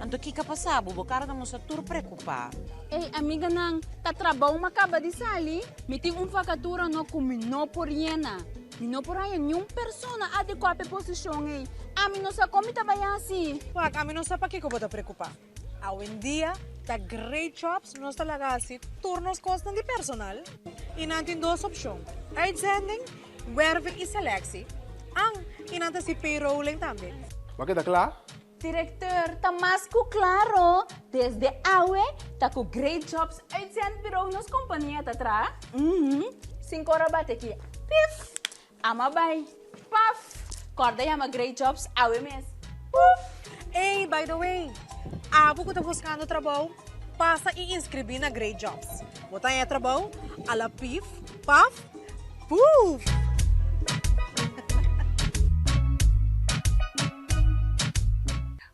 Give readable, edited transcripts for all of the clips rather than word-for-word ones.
Anto kiko a pasa bo? Bo kara ta mustra tur preokupá. Ey, amiganan, ta trabou mi a kaba di sali. Mi tin un vakatura no ku mi no por yena. Mi no por haña niun persona adekuá pa e posishon ey. Ami no sa kon mi ta bai hasi. Wak, ami no sa pakiko bo ta preokupá. Awendia ta Great Jobs nos ta laga hasi tur nos kosnan di personal i nan tin dos opshon, uitzending, werving i selectie, an i nan ta hasi payrolling tambe. Bo a keda kla? Directeur, ta mas ku klaro, desde awe ta ku Great Jobs Uitzendbureau nos kompania ta traha. Uhum, sin kor a bati aki, pif! Ama bai, paf! Kòrda yama Great Jobs awe mes, puf! Ey, by the way, abo ku ta buskando trabou, pasa i inskribí na Great Jobs. Bo ta haña trabou a la pif, paf, puf!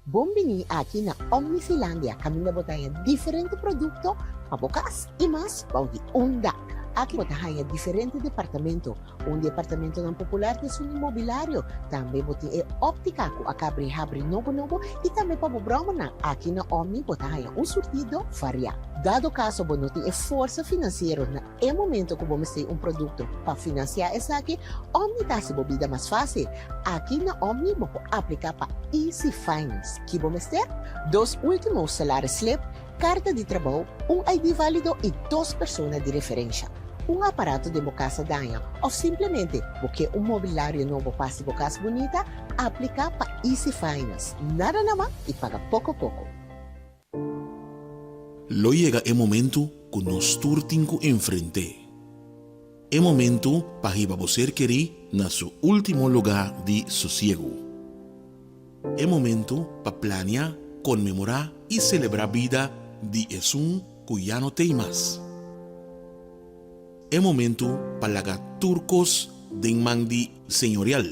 Bon bini aki na Omnifilandia kaminda bo ta haña diferente produkto pa bo kas i mas bou di un dak. Aki bo ta haña diferente departamento. Un di e apartamentonan popular ta esun di mobilario. Tambe bo tin e óptica ku a kabri habri nobo nobo i tambe pa bo bròmernan. Aki na Omni bo ta haña un surtido variá. Dado kaso bo no tin e forsa finansiero na e momento ku bo mester un produkto pa finansiá esaki, Omni ta hasi bo bida mas fásil. Aki na Omni bo por apliká pa Easy Finance. Ki bo mester? Dos último salaris slip, karta di trabou, un ID válido i dos persona di referensha. Un aparato den bo kas a daña òf simplemente bo ke un mobilario nobo pa hasi bo kas bunita? Apliká pa Easy Finance. Nada na man i paga poko poko. Lo yega e momentu ku nos tur tin ku enfrent'é. E momentu pa hiba bo ser kerí na su último lugá di sosiegu. E momentu pa plania, konmemorá i selebrá bida di esun ku ya no t'ei mas. E momentu pa laga tur kos den man di Señorial.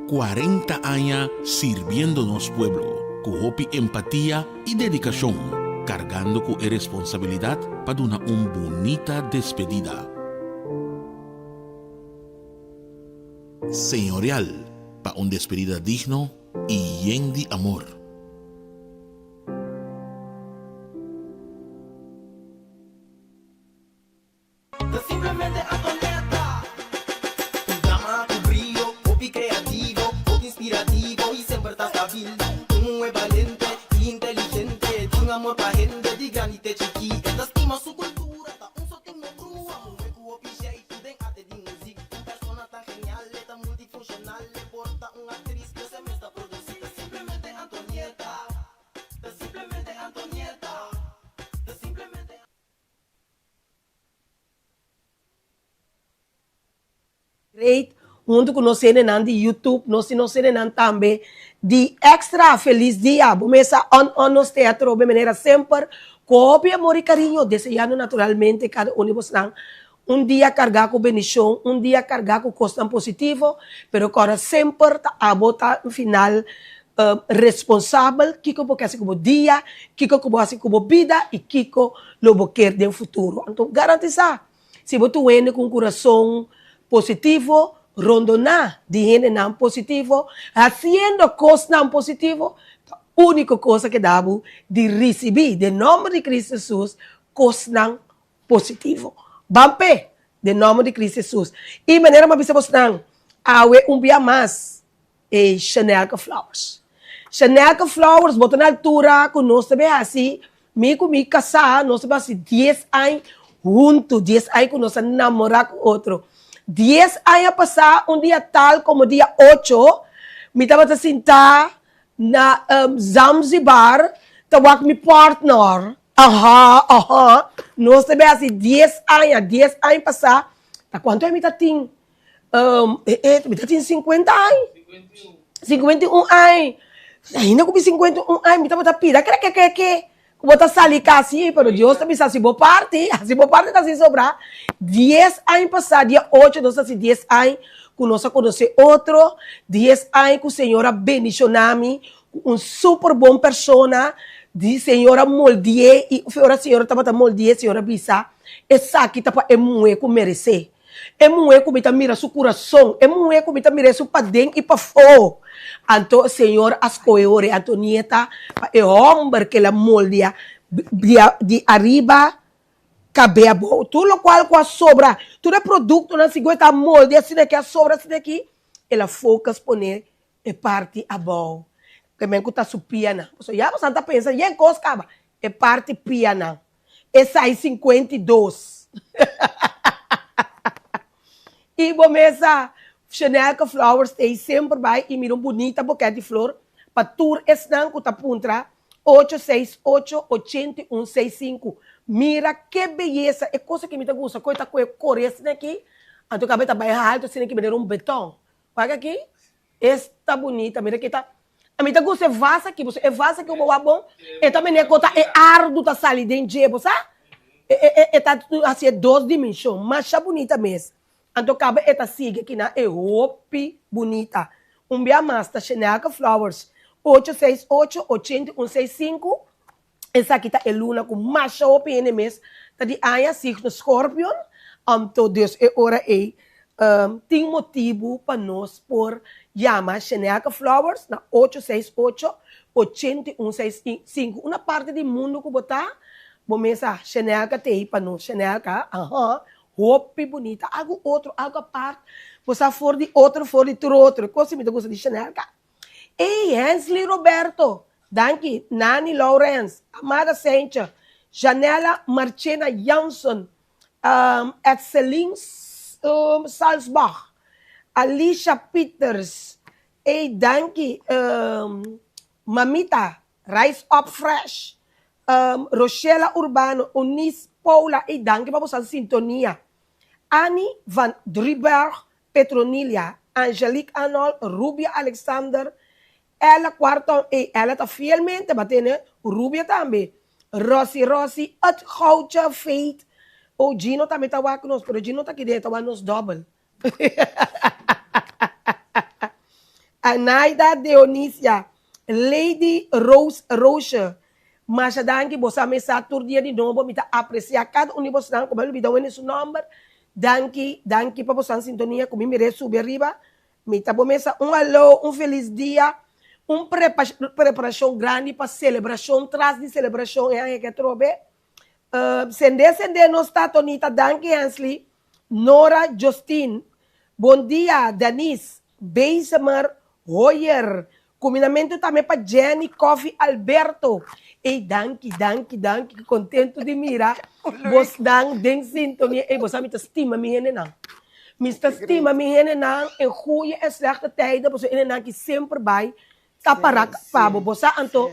40 aña sirbiendo nos pueblo ku hopi empatia i dedikashon, kargando ku e responsabilidat pa duna un bunita despedida. Señorial pa un despedida digno i yen di amor. Ta simplemente Antonetta. Un dama ku brio, hopi kreativo, hopi inspirativo i semper ta stabil. Un muhé balente i inteligente, tin amor pa hende di grandi te chikí. E ta stima su kultura, ta un sotin no brua. Muhé ku hopi sheitu den arte di muzik. Un persona tan genial, e ta multifunshonal, e por ta un aktris, pero se mes ta produsí. Ta simplemente Antonieta. Ta simplemente Antonieta. Ta simplemente. Great, huntu ku nos hendenan di YouTube, nos tin nos hendenan tambe di Extra. Felis dia! Bo mesa on on nos te atrobe manera semper, ku hopi amor i kariño, deseando naturalmente kada un di bosnan un dia kargá ku bendishon, un dia kargá ku kosnan positivo, pero kòrda semper ta abo ta final responsabel kiko bo ke hasi ku bo dia, kiko ku bo hasi ku bo bida i kiko lo bo ker den futuro. Anto garantisá si bo ta un hende ku un kurason positivo, rondoná di hendenan positivo, hasiendo kosnan positivo, ta úniko kos a keda bo di risibí den nòmber di Cristo Hesus kosnan positivo. Ban p'e, den nòmber di Cristo Hesus. I manera mi a bisa bosnan, awe un bia mas e Chanelka Flowers. Chanelka Flowers, bo ta na altura ku nos ta bin hasi, mi ku mi kasá, nos ta bin hasi dies aña huntu, dies aña ku nos a namorá ku otro. Dies aña pasá, un dia tal komo dia ocho, mi tabata sintá na Zamzibar ta wak mi partner. Aha, aha, nos ta bin hasi dies aña, dies aña pasá, ta kuantu aña mi ta tin? Mi ta tin sinkuenta aña, sinkuenta i un aña, ainda ku mi sinkuenta i un aña mi tabata pida kere kere kere ku bo ta sali kasi, pero Dios ta bisa hasi bo parti, hasi bo parti ta hasi sobrá. Dies aña pasá, dia ocho nos ta hasi dies aña ku nos a konosé otro, dies aña ku Señor a bendishoná mi ku un super bon persona di Señor a moldi'é i ora Señor tabata moldi'é Señor a bisa esaki ta pa e muhé ku meresé. E muhé ku mi ta mira su kurason, e muhé ku mi ta mira su paden i pafó. Anto Señor a skohe ora Antonieta pa e hòmber ku el a moldia di ariba kab'é abou. Tur lokual ku a sobra, tur e produktonan sigur e ta moldia asina aki a sobra asina aki, el a focus pone e parti abou. Ke men ku ta su pianan. Pasobra ya boso ta pensa yen kos kaba. E parti pianan. E sai 52. I bo mesa Chanelka Flowers ta ei semper bai i mira un bunita boket di flor pa tur esnan ku ta puntra ocho seis ocho 81 seis sinku. Mira ke beyesa e cosa ki mi ta gusta koe ta koe kore asina aki anto kabe ta bai haltu asina aki manera un beton. Wak aki esta bunita mira ki ta mi ta gusta e vas aki pasobra e vas aki bo wak bon e ta mene ku ta e ardu ta sali den dje bo sa e e e ta hasi e dos dimenshon masha bunita mes anto kaba e ta sigui kinan e hopi bunita un bia mas ta Shenelka Flowers ocho seis ocho 81 seis sinku Esaki ta e luna ku masha hopi hende mes ta di aña, signo Scorpion. Anto dus e ora ei tin motibu pa nos por yama Shenelka Flowers na ocho seis ocho, 81 seis sinku. Una parti di mundu ku bo ta, bo mes sa Shenelka ta ei pa nos. Shenelka, aha, hopi bunita, algu otro, algu apart. Bo sa for di otro, for di tur otro. E kos mi ta gusta di Shenelka. Ey, Hensley Roberto, danki, Nani Lawrence, Amada Sentje, Janella Marchena Jansen, um, Etselin um, Salzbach, Alicia Peters, ey, danki, um, Mamita, Rise Up Fresh, um, Rochella Urbano, Eunice Paula, ey, danki pa boso sintonia. Annie van Drieberg, Petronilia, Angelique Arnold, Rubia Alexander, Ella Cuarton, ey Ella ta fielmente ba tene Rubia tambe, Rosy Rosy, Het Goudje, Faith, oh Gino tambe ta wak nos, pero Gino ta kide, e ta wak nos dobbel. Anaida Deonisia, Lady Rose Roosje, masha danki, bo sa mi sa tur dia di nobo, mi ta aprecia cada un di bosnan, ku mi a lubida wende su nomber, Danki, danki pa bosan sintonia ku mi mir'é subi ariba. Mi ta bo mesa un aló, un felis dia, un preparashon grandi pa selebrashon tras di selebrashon e aña ke atrobe. Sendé sendé nos ta Tonita, danki Hensley, Nora, Justin, bon dia, Denise, Bezemer, Hoyer, Kuminamentu tambe pa Jenny, Coffee, Alberto. Ey danki, danki, danki. Ki kontentu di mira bosnan den sintonia. Ey bo sa mi ta stima mi hendenan. Mi ta stima mi hendenan en goeie en slechte tijden pasobra hendenan ki semper bai ta para pa bo. Bo sa anto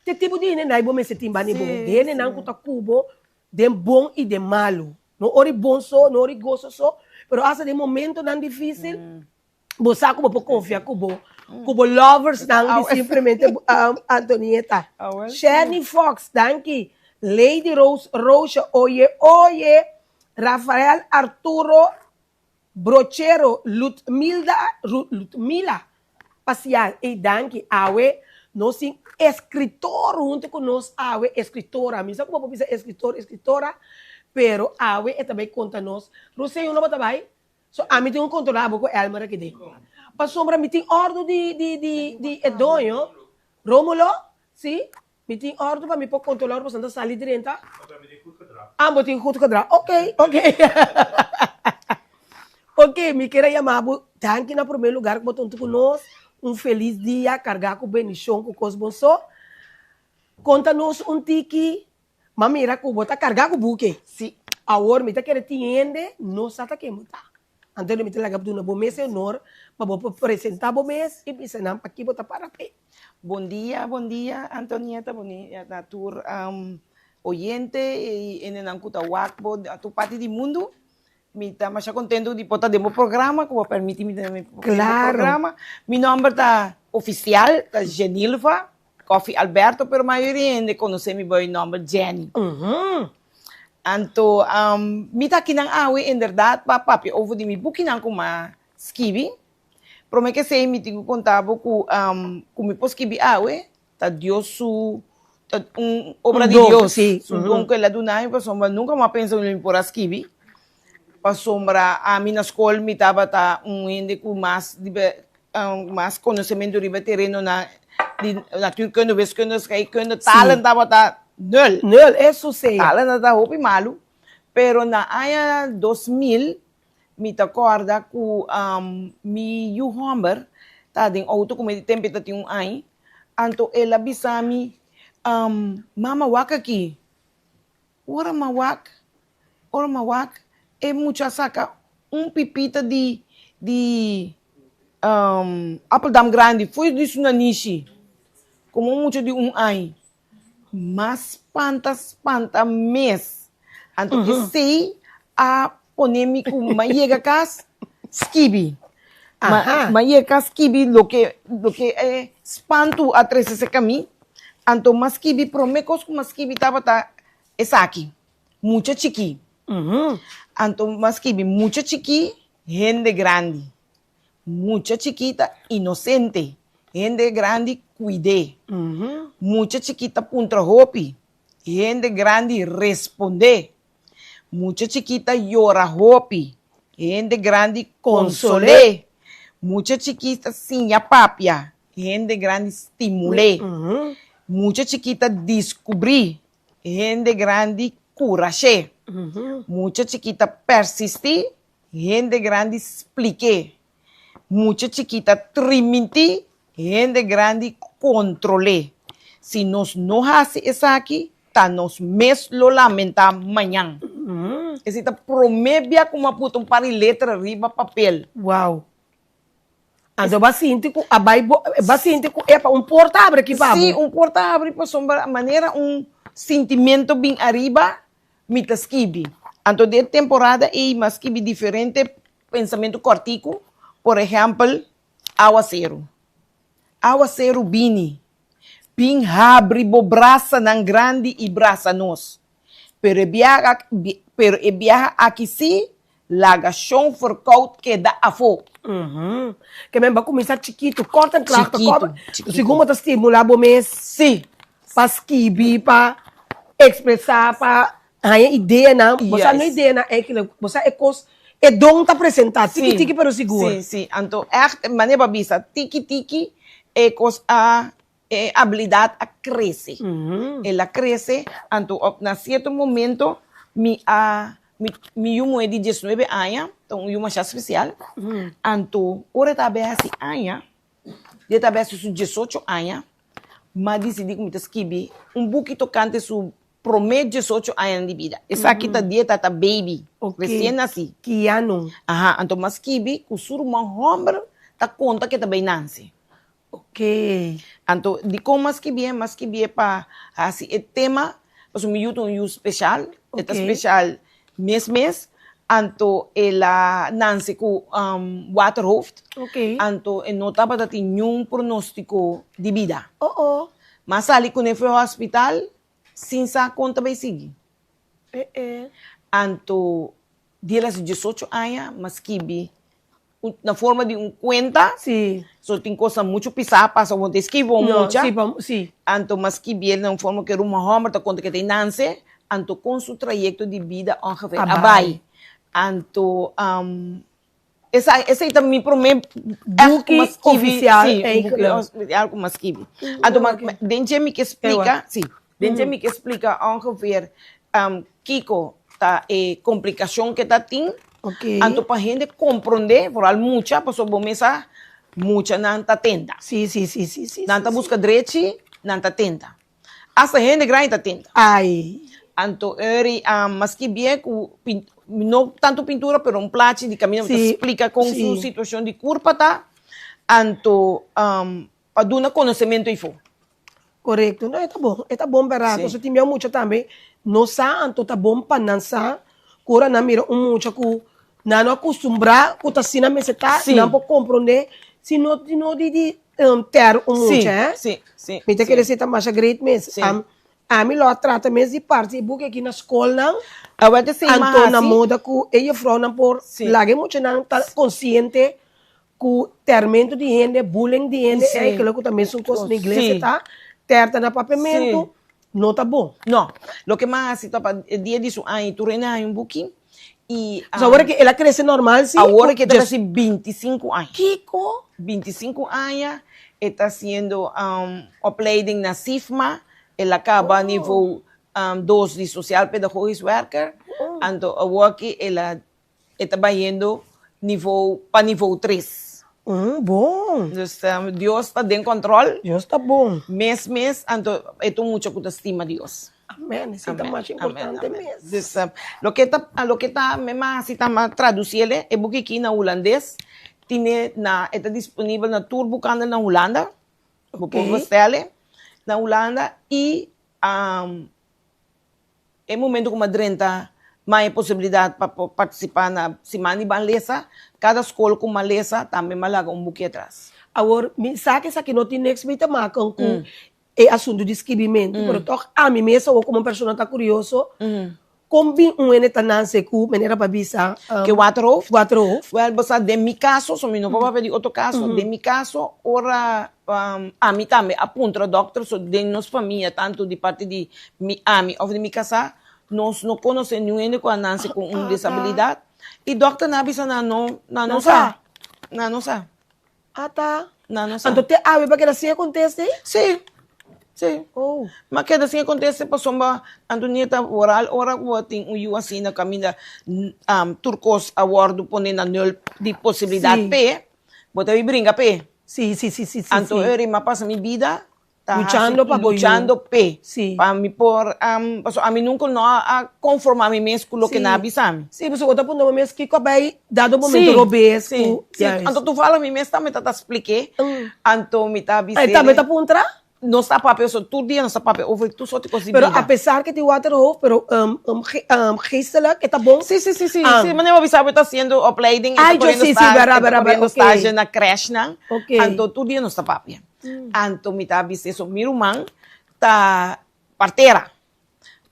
te tipo di hendenan bo mester tin banda di bo. Hendenan ku ta ku bo den bon i den malu. No ora i bon so, no ora i goso so, pero asta den momentonan difisil. Bo sa ku bo por konfia ku bo ku bo lovers nan di simplemente Antonieta. Sherny Fox, danki. Lady Rose Roosje, oye oye. Rafael Arturo Brochero, Ludmilda Ludmila Pasial, ey danki. Awe nos tin eskritor huntu ku nos awe, eskritora. Mi sa ku bo por bisa eskritor, eskritora, pero awe e ta bai konta nos. Rosé, unda bo ta bai? So ami tin un kontrolá bo ku Elmer aki den. Pasobra mi tin òrdu di di di di e doño, Romulo, si, mi tin òrdu pa mi por kontrolá ora boso ta sali drenta. Ah, bo tin goed gedrag. Oké, oké. Oké, mi kier a yama bo danki na promé lugar ku bo ta huntu ku nos. Un felis dia kargá ku bendishon ku kos bon so. Konta nos un tiki M'a mira ku bo ta kargá ku buki. Sí. Awor mi ta kere tin hende no sa ta ken bo ta. Anto mi ta laga duna bo mes e honor pa bo por presentá bo mes i bisa nan pakí bo ta para p'e. Bon dia, bon dia Antonieta, bon dia na tur oyente i hendenan ku ta wak bo na tur parti di mundu. Mi ta masha kontentu di por ta den bo programa, ku bo a permití mi ta den bo programa. Mi nòmber ta ofisial ta Genilva Coffie Alberto, pero mayoria hende konosé mi bo e nòmber Jenny. Anto mi ta akinan awe inderdat pa papia over di mi bukinan ku m'a skibi. Promé ke esei mi tin ku konta bo ku ku mi por skibi awe Ta Dios su, ta un obra di Dios, su don ku el a duna mi pasobra nunka mi a pensa mi por a skibi. Pasobra ami na skol mi tabata un hende ku mas riba mas konosementu riba terenonan di natuurkunde, wiskunde, scheikunde, talen tabata nul. Nul, eso sea. Talen tabata hopi malu. Pero na aña 2000 mi ta kòrda ku mi yu hòmber ta den outo ku mi di tempu e ta tin un aña, anto el a bisa mi, Mama wak aki. Ora m'a wak, ora m'a wak, e mucha a saka un pipita di di Appledam grandi fo'i di su nanishi, komo un mucha di un aña. M'a spanta, spanta mes. Anto esei a pone mi ku m'a yega kas skibi. M'a yega kas skibi loke loke e spantu a trese serka mi. Anto m'a skibi, prome kos ku m'a skibi tabata esaki, Mucha chikí. Anto m'a skibi mucha chikí, hende grandi. Mucha chikí ta inosente, hende grandi kuid'é. Mucha chikí ta puntra hopi, hende grandi respond'é. Mucha chikí ta yora hopi, hende grandi konsol'é. Mucha chikí ta siña papia, hende grandi stimul'é. Mucha chikí ta diskubrí, hende grandi kurash'é. Mucha chikí ta persistí, hende grandi splik'é. Mucha chikí ta trimintí, hende grandi kontrol'é. Si nos no hasi esaki, ta nos mes lo lamentá mañan. Esei ta promé bia ku mi a puta un par di letra riba papel. Wow. Anto bo a sinti ku a bai bo, bo a sinti ku epa un porta a abri aki pa bo. Sí, un porta a abri pasobra manera un sintimento bin ariba, mi ta skibi. Anto den e temporada ei mi a skibi diferente Pensamentu kòrtiku, por ehèmpel, Awaseru. Awaseru bini, bin habri bo brasanan grandi i brasa nos. Pero e biaha, pero e biaha aki sí, laga shon verkoud keda afó. Ke men bo a kuminsá chikitu, kòrt en klaar ta Chikitu, kòp. chikitu. Segun bo ta stimulá bo mes. Sí. Pa skibi, pa ekspresá, pa Haña ideanan, bo sa no ideanan eigenlijk, bo sa e kos, e don ta presentá, tiki tiki pero sigur. Sí, sí, anto ègt, manera bo a bisa, tiki tiki e kos a, e abilidat a krese. El a krese, anto op na sierto momento mi a, mi mi yu muhé di diesnuebe aña, ta un yu masha spesial, anto ora e ta bai hasi aña, di e ta bai hasi su diesocho aña, mi a disidí ku mi ta skibi un buki tokante su Promé diesocho añanan di bida. Esaki ta dia ta ta baby, resien nasí. Kiano. Aha, anto mas skibi ku su ruman hòmber ta konta ke ta bai nanse. Ok. Anto dikon mas skibié? Mas skibié pa hasi e tema, pasobra mi yu ta un yu speshal, e ta speshal mes mes, anto el a nanse ku waterhoofd, anto e no tabata tin niun pronóstiko di bida. Mas sali kuné for hospital, Sin sa kon ta bai sigui. Anto dia el a hasi diesocho aña m'a skibi na forma di un kuenta. So tin kosnan muchu pisá pasa bo no ta skibi bo mucha. Anto m'a skibiel na un forma ku e ruman hòmber ta konta ke ta e nanse. Anto kon su trayekto di bida ongeveer a bai. Anto Esa, esei ta mi promé Buki ku m'a skibi, ofisial sí, un buki eigenlijk. ofisial ku m'a skibi. Anto ma, den dje mi ke splika, sí, den dje mi ke splika ongeveer kiko ta e komplikashon ke ta tin. Oké. Anto pa hende komprondé, vooral mucha, pasobra bo mes sa, muchanan ta tenta. Sí, sí, sí, sí, sí, Nan ta sí, sí. buska drechi, nan ta tenta. Asta hende grandi ta tenta. Ai. Anto eri a maski bien ku no tantu pintura pero un plachi di kaminda ku ta splika kon su situashon di kurpa ta, anto pa duna konosementu ei fo. Korekto. No, e ta bon. E ta bon bèrdat. Pasobra tin bia mucha tambe no sa, anto ta bon pa nan sa ku ora nan mira un mucha ku nan no a kustumbrá ku ta asina mester ta, nan por komprondé si no no di di ter un mucha, eh. Sí, sí, Mi ta kere si ta masha great mes. Sí. Ami lo a trata mes di parti e buki aki na skolnan. Awor ta esei Anto na moda ku e jufrounan por laga e muchanan ta konsiente ku termentu di hende, bullying di hende, eigenlijk ku ta mesun kos na iglesia ta, ter ta na papiamentu, no ta bon. No. Loke mi a hasi ta pa e dia di su aña tur hende a haña un buki. I So awor ke el a krese normal si? Awor ke ta hasi 25 aña. Kiko? 25 aña e ta hasiendo opleiding na SIFMA, el a kaba nivo dos di sociaal pedagogisch werker, anto awor ki el a e ta bayendo nivo pa nivo tres. Bon. Dus Dios ta den control. Dios ta bon. Mes mes anto e ta un mucha ku ta stima Dios. Amen, esei ta masha importante mes. Dus loke ta loke ta mi mas hasi ta tradusi el e buki aki na hulandes tine na e ta disponibel na tur bukanda na Hulanda bo por bestel na Hulanda i E momento ku mi a drenta mas e posibilidat pa por partisipá na Siman di Ban Lesa, kada skol ku mi a lesa tambe mi a laga un buki atras. Awor, mi sa ku esaki no tin niks mi ta makan ku e asuntu di skibimentu, pero tòg ami mes awor komo persona ta kurioso, kon bin un hende ta nanse ku manera pa bisa. Ke waterhoofd? Waterhoofd. Wèl, bo sa den mi kaso, so mi no por papia di otro kaso, den mi kaso ora Ami tambe a puntra dokter, so den nos famia tantu di parti di mi ami of di mi kasá, nos no konosé niun hende ku a nase ku un desabilidat. I dokternan a bisa nan no, nan no sa, nan no sa. Ata. Nan no sa. Anto te awe bo a keda sin e konteste? Sí, sí. Oh. Mi a keda sin e konteste pasobra Antonieta vooral ora ku bo tin un yu asina kaminda tur kos a wòrdu pone na nul di posibilidat p'e, bo ta bin bringa p'e. Sí, sí, sí, sí, sí. Anto eri m'a pasa mi bida ta Luchando pa bo yu. Luchando p'e. Sí. Pa mi por, pasobra ami nunca no a conforma mi mes cu loke nan a bisa mi. Sí, pasobra bo ta puntra bo mes kico a bay dado momento robes Sí, cu. sí. Anto toevallig mi mes tambe ta ta splik'é. Anto mi ta bis'é. E tambe ta puntra? Nos ta papia so tur dia nos ta papia over tur sorti kos di Pero bida. a pesar ke tin waterhoofd, pero geestelijk e ta bon. Sí, sí, sí, sí, sí. Manera bo bisa bo ta haciendo opleiding, e ta Ay, yo corriendo sí, sí, stage, bera, e ta bera, bera, corriendo ok. stage na crèshnan. Ok. Anto tur dia nos ta papia. Anto mi ta bisa eso, mi ruman ta partera.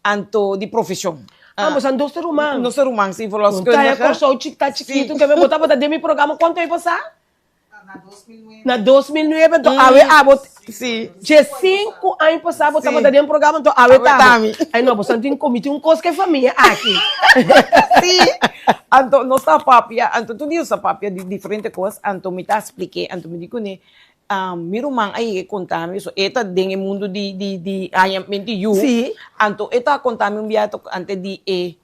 Anto di profeshon. Ah, bo san dos ta ruman. Nos ta ruman, sí, verloskundige. Ta e Kòrsou ta chikitu, ke bo tabata den mi programa kuantu aña pasá? Na 2009. Na 2009, anto awe abo Sí. dje sinku aña pasá bo Sí. tabata den programa, anto awe Awe ta ta mi. mi. Ay no, bo san tin komití un kos ku e famia aki. Sí. Anto nos ta papia, anto tur dia nos ta papia di diferente kos, anto mi ta splik'é, anto mi di kuné, Mi ruman a yega e konta mi, so e ta den e mundu di di di hañamentu yu, Sí. anto e ta konta mi un biaha tokante di e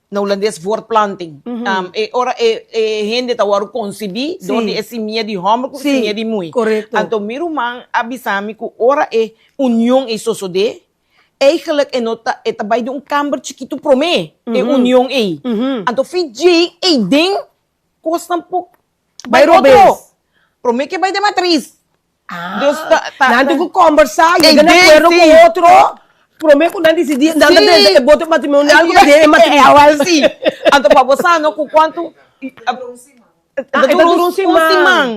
na hulandes voortplanting. E ora e e hende ta wòrdu konsibí dor di e simia di hòmber ku simia di muhé. Korekto. Anto mi ruman a bisa mi ku ora e union ei sosodé, eigenlijk e no ta e ta bai den un kamber chikitu promé e union ei. Anto fi djei ei den kosnan por Bai robes. Prome ke bai den matris. Ah, Dus ta, ta, nan tin ku kombersá, yega na den, akuerdo ku sí. otro, prome ku nan disidí, nan ta Sí. drenta e boto matrimonial ku ta den e matris. Eh, awel sí. Anto pa bo sa no ku kuantu Ah, e ta dura un siman. Un siman.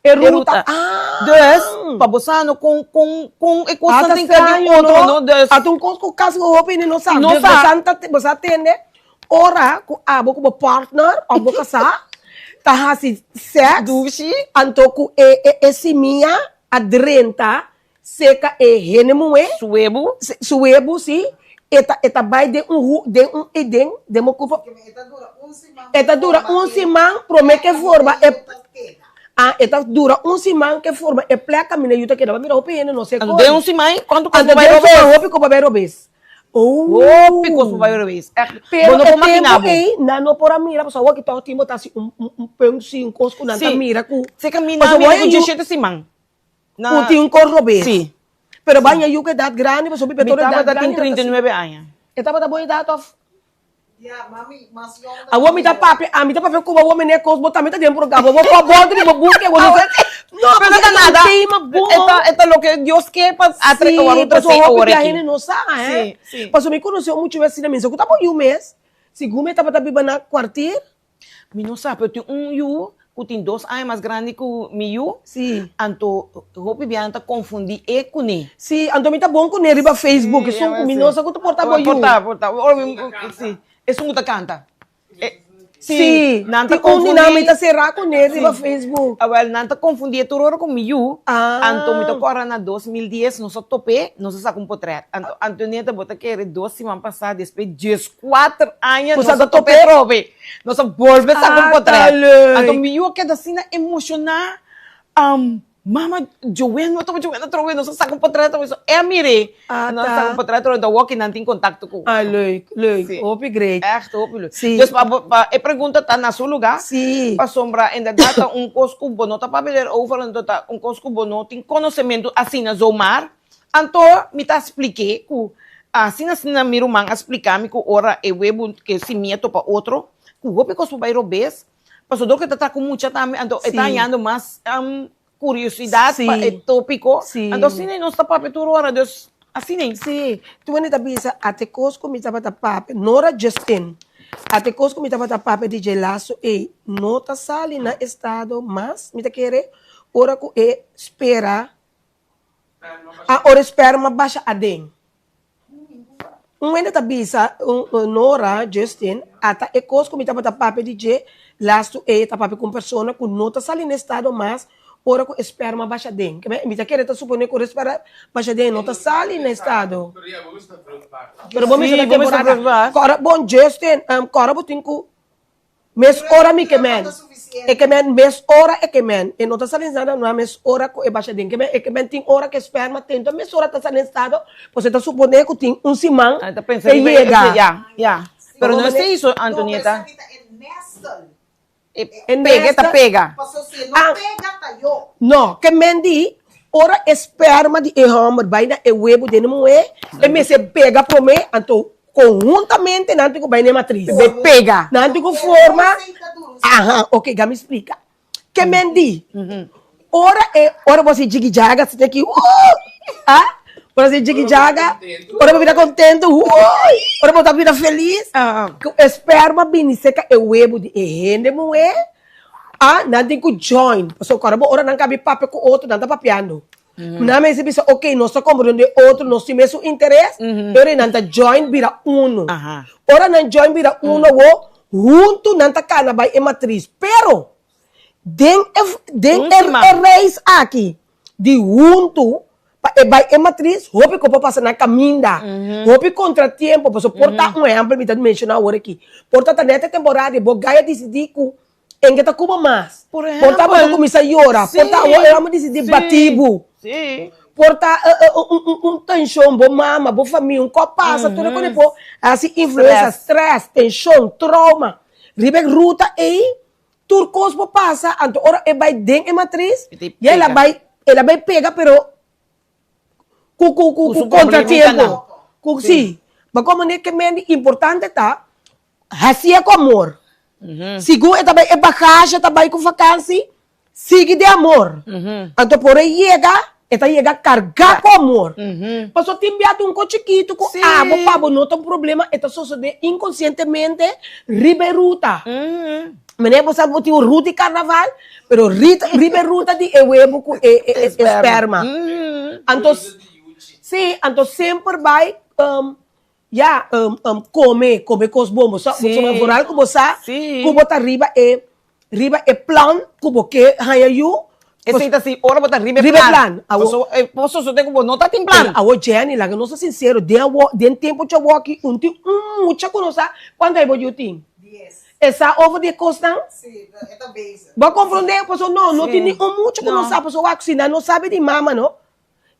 E ruta. E ruta. Ah. Dus, pa bo sa no kon kon kon e Ah, kosnan ta tin ka di straño, otro no? no, dus. Ata un kos ku kasi hopi hende no sa. No Dus sa. bo sa ta bo sa tende Ora ku abo ku bo partner òf bo kasá ta hasi sèks, Dushi. anto ku e e e simia a drenta seka e hende muhé, Su webu. su webu, sí, e ta e ta bai den un hu den un eden den bo kurpo. E ta dura un siman promé ke forma e ah e ta dura un siman ke forma e plek kaminda yu ta keda. Bo mira hopi hende no se Anto koi. den un siman kuantu kos Anto bo bai den un robes? siman hopi kos bo bai robes. Hopi kos por bai robes. Echt, Pero bo no e por makina tempo bo. ei, nan no por a mira, pasobra awor ki tòg tin bo ta hasi un, un, un punt si, un kos ku nan ta Sí. mira ku. Se ka mina Pasobra mira bo ku yu diesshete siman. ku tin un kos robes. Sí. Pero bo a ña yu ku edat grandi, pasobra Mi mi tur edat tabata tin grandi nan ta trinta i si. nuebe aña. E tabata bo edat òf? Awor mi ta papia, ami ta papia ku bo, awor mi ne kos, bo tambe ta den programa, bo por bòlta di bo buki, awor no sa. No, Pero pasobra ta e ta un nada. tema bon. E ta, e ta loke Dios ke pa a Sí, treka wòrdu pasobra trasé hopi awor bia aki. hende no sa, eh. Sí, sí. Pasobra mi konosé un mucha asina, mi sa ku ta bo yu mes, segun mi tabata biba na kwartier. Mi no sa, pero tin un yu ku tin dos aña mas grandi ku mi yu. Sí. Anto hopi bia nan ta konfundí e kuné. Sí, anto mi ta bon kuné riba Facebook, esun ku mi no sa ku ta por ta bo yu. Por ta, por ta. Ora mi, sí, esun ku ta kanta. Sí, nan ta tin un di nan mi confundí. ta será kuné riba Facebook. Awel, nan ta confundí e tur ora ku mi yu. Ah. Anto mi ta kòrda na 2010 nos a top'é, nos a saka un potrèt. Anto Antonieta bo ta kere dos siman pasá despues dieskuater aña Ku nos sa a ta top'é top'é? atrobe. Nos a bolbe saka un Ah, potrèt. ta leuk. Anto mi yu a keda asina emoshoná. Mama, Joen, no tuma Joen atrobe, nos a saka un potret atrobe, so e a mir'é. Ah, Nos a ta. saka un potret atrobe, anto awor ki nan tin kontakto ku. Ah, leuk, leuk, Sí. hopi great. Echt hopi leuk. Sí. Dus pa bo, pa e pregunta ta na su lugá. Sí. Pasobra inderdaad ta un kos ku bo no ta papia erover, anto ta un kos ku bo no tin konosementu asina zomaar. Anto mi ta splik'é ku asina asina mi ruman a splika mi ku ora e webu ke simia topa otro, ku hopi kos por bai robes. Pasobra dor ku e ta traha ku mucha tambe, anto e ta hañando mas kuriosidat pa e tópiko. Anto asina nos ta papia tur ora, dus asina. Sí, tur hende ta bisa ate kos ku mi tabata papia, Nora Justin, ate kos ku mi tabata papia di dje laso ei no ta sali na estado mas, mi ta kere, ora ku e spera, a ora e sperma basha aden. Un hende ta bisa, Nora, Justin, ata e kos ku mi tabata papia di dje lastu ei ta papia ku un persona ku no ta sali na estado mas ora ku e sperma basha den. Mi ta kere ta supone ku ora e sperma basha den no ta sali na estado. Pero bo mester ta temporada. Kòrda bon Justin, kòrda bo tin ku Mes ora mi ke men. E ke men mes ora e ke men. E no ta sali nada no mes ora ku e basha den ke men. E ke men tin ora ku e sperma tento mes ora ta sali estado pues e ta supone ku tin un siman Ah, ta pensa e riba e yega. ya, ya. Pero no esei so Antonieta. E pega e ta pega. Ah, no, ke men di ora e sperma di e homber bai na e webu den e muhé e mester pega prome anto Conhuntamente nan tin cu bay na e matriz. Be pega. Nan tin cu forma. Aha, ok, ga mi splica. Ke men di, ora e, ora bo hasi jigijaga asina aki, uh! Ah, ora hasi jigijaga, ora bo bira contento, uh! Ora bo ta bira feliz, cu e sperma bini cerca e webo di e hende muhe, ah, nan tin cu join. Pasobra ora bo, ora nan cabi papia cu otro, nan ta papiando. Nan mester bisa, ok, nos ta comprende otro, nos tin mesun interes, pero nan ta join bira uno. Ora nan join bira uno awo, huntu nan ta cana bay e matriz. Pero, den e, den e, e reis aki di huntu pa e bay e matriz, hopi cu por pasa na caminda, hopi contratiempo, pasobra por ta un ehempel mi ta menciona awor aki, por ta ta net e temporada di bo gay a dicidi cu En ke ta kuba mas. Por Por ta bo ta ehempel. kuminsá yora. Por ta awor e hòmber disidí Sí, batí bo. sí. Por ta un un un tenshon, bo mama, bo famia, un kos pasa, tur e kos por hasi influensia, Stress. stress, tenshon, trauma. Riba e ruta ei, tur kos por pasa, anto ora e bai den e matris, E ta ya el a pega. bai, el a bai pega pero ku ku ku Ku su ku contratiempo. problemitanan. Ku sí. Bo komo ke mendi importante ta Hasié ku amor. Segun e ta bai e bagashi ta bai ku vakansi, sigui den amor. Anto por e yega, e ta yega kargá ku amor. Pasobra tin bia ta un kos chikitu ku abo pa bo no ta un problema, e ta sosodé inkonsientemente riba e ruta. Manera bo sa bo tin un ruta di karnaval, pero riba e ruta di e webu ku e sperma. Anto, si, anto semper bai. Ya, come, come cos bon. Bo sa, bo sa vooral cu bo sa cu bo ta riba e, riba e plan cu bo ke haña yu. Esey ta si ora bo ta riba e Riba e plan. plan. Awo. Paso, e por sosode cu bo no ta tin plan. Pero awo Jenny, laga nos ta sincero, den awo, den tempo djawoki, un tin un mucha cu no sa cuanto ay bo yu tin. Dies. E sa over di e cosnan? Si, e ta bezig. Bo a comprende? Paso no, no tin ni un mucha cu no sa, paso wak, si nan no sabi di mama no.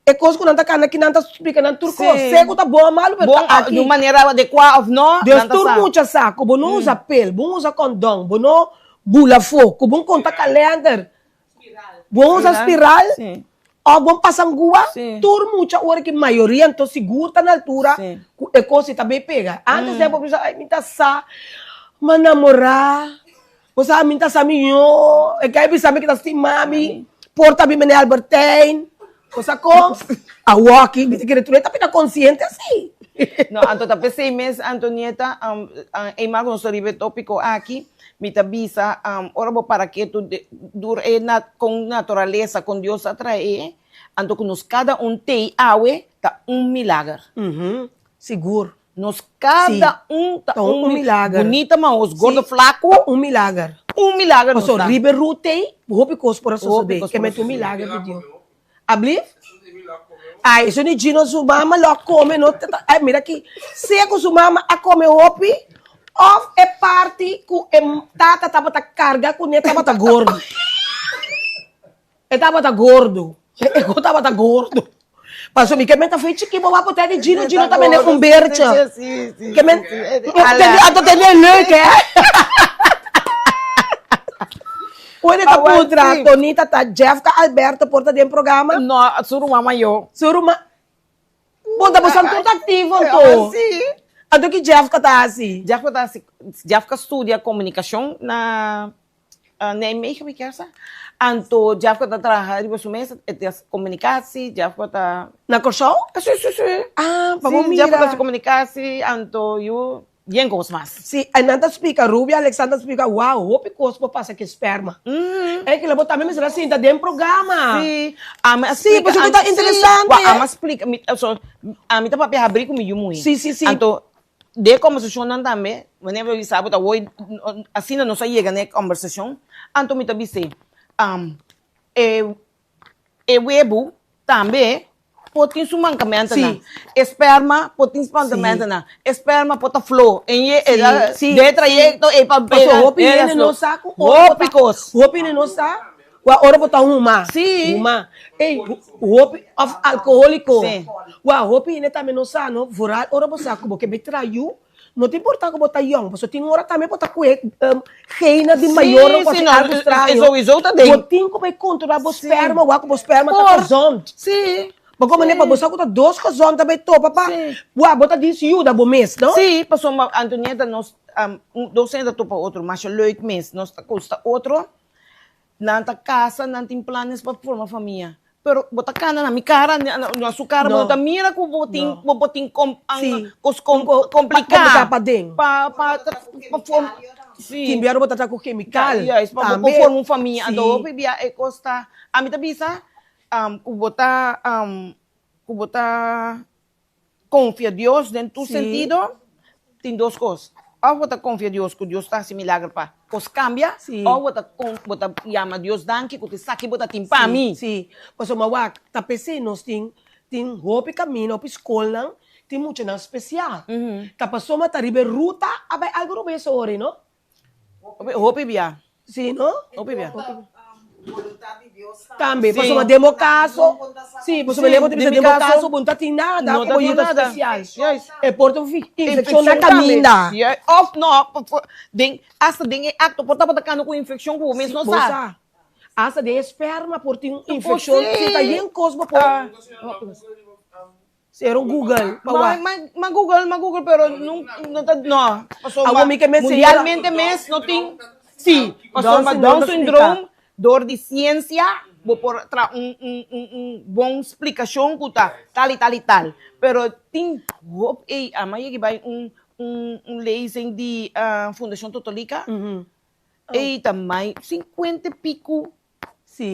E kos ku nan ta kanda ki nan ta splika nan tur kos. Sí. Sea ku ta bon o malu, pero Bon, ta aki. di un manera adekuá òf no, Dus nan ta tur sa. mucha sa ku bo no usa pel, bo no usa kondon, bo no bula afó, ku bo no konta kalender, bo no usa spiral, Sí. òf bo no pasa ngua, Sí. tur mucha ora ki mayoria anto sigur ta na altura Sí. ku e kos si ta bay pega. Antes bo bisa, ay mi ta sa, m'a namorá. Bo sa mi ta sa miñó, e kai bisa mi ki ta stima mi, por ta mi meneer Albertijn. Bo sa kon? Awoki, mi ta kere tur e ta bira konsiente si. No, anto ta p'esei mes, Antonieta, eenmaal ku nos ta riba e tópiko aki, mi ta bisa, ora bo para ketu dur e kon naturalesa, kon Dios a trae, anto ku nos kada un tei awe ta un milager. Sigur. Nos kada un ta un milager. Bunita mahos, gordo flaco. Ta un milager. Un milager nos Paso ta. riba e ruta ei, hopi kos por a sosode. Hopi kos Ke por a mete un sosode. milager di Dios. Ablief? Ai, eso ni Gino su mama lo a come, no ta, ta, ai, mira aki, sea cu su mama a come hopi, of e parti cu e tata tabata carga cune tabata gordo. E tabata gordo. E cu tabata gordo. Paso mi ke men ta fei chiki bo wapo tende Gino, Gino ta mende un bertje. Ke men, anto tende leuk hè. Wen e ta puntra, Tonita ta Jeff ka Alberto por ta den programa? No, su ruman mayor. Su ruman, bon ta bosan tur ta activo anto. Si. Anto ki Jeff ka ta hasi? Jeff ka ta hasi, Jeff ka studia comunicacion na Nijmegen mi kier sa. Anto Jeff ka ta traha riba su mes, e ta hasi comunicatie, Jeff ka ta. Na Kòrsou? Si, si, si. Ah, pa bo Si, Jeff ka ta mira. hasi comunicatie, anto yu Bien kos mas. Si, en nan ta splika, Ruby Alexander ta splika, wow, hopi kos por pasa ku e sperma. E kila bo tambe mester a sinta den programa. Si, ami a Si, splika. pasobra ta interesante. Wak, ami a splika, mi, so, ami ta papia habrí ku mi yu muhé. Si, si, si. Anto, den e kombersashonnan tambe, wanneer bo bisa bo ta hoy, asina nos a yega na e kombersashon, anto mi ta bis'é, e E webu tambe por tin su mankamentonan. Sí. E sperma por tin su mankamentonan. E sperma por ta flo. En ye e da Sí, den e trayecto e pa Paso hopi e da hende flo. no sa ku ora bo Hopi ta kos. hopi hende no sa kua ora bo ta huma. Sí. Huma. Ey, hopi of alkoholiko. Sí. Wak hopi hende tambe no sa no, vooral ora bo sa ku bo ke bai traha yu, No ta importa ku bo ta yòn, pasobra tin ora tambe bo ta kue gena di mayornan ku hasi algu straño. Bo tin ku bai kontrolá bo sperma, wak ku bo sperma ta gezond. Bo komo manera pa bo sa ku ta dos gezond ta bai topa pa wak bo ta dis yuda bo mes, no? Sí, pasobra Antonieta nos dos hende ta topa otro masha leuk mes, nos ta gusta otro. Nan ta casa, nan tin planes pa forma famia. Pero bo ta cana na mi cara, na su cara, bo no ta mira cu bo tin, bo por tin cos complica. Paden. Pa, pa, pa forma, si. Tin biaha bo ta tra cu chemical. Juist, pa bo por forma un famia. Anto hopi bia e cos ta, ami ta bisa cu bo ta, cu bo ta Konfia Dios den tur sentido tin dos kos, òf bo ta konfia Dios ku Dios ta hasi milager pa kos kambia, òf bo ta bo ta yama Dios danki ku esaki bo ta tin pa mi. Sí, pasobra wak ta p'esei nos tin tin hopi kaminda, hopi skolnan tin muchanan spesial. Ta pasobra ta riba e ruta a bai algu robes ori, no? Hopi bia. Sí, no? Hopi bia. Tambe, pasobra den bo kaso, sí, pasobra den bo ta bisa den bo kaso bo no ta tin nada ku bo yuda spesial. E por ta un infekshon na kaminda. Òf no, den, asta den e akto por tabata kanda ku infekshon ku bo mes no sa. Bo sa. Asta den e sperma por tin un infekshon, si ta yen kos bo por. Sero Google pa wak. Ma ma Google, ma Google pero no no ta no. Pasobra Awor mi ke men señora. mundialmente mes no tin si, pasobra Down syndroom dor di siensia bo por traha un un un un bon splikashon ku ta tal i tal i tal. Pero tin hopi ey ama yegi bai un un un lezing di Fundashon Totolika ey ta mai sinkuenta i piku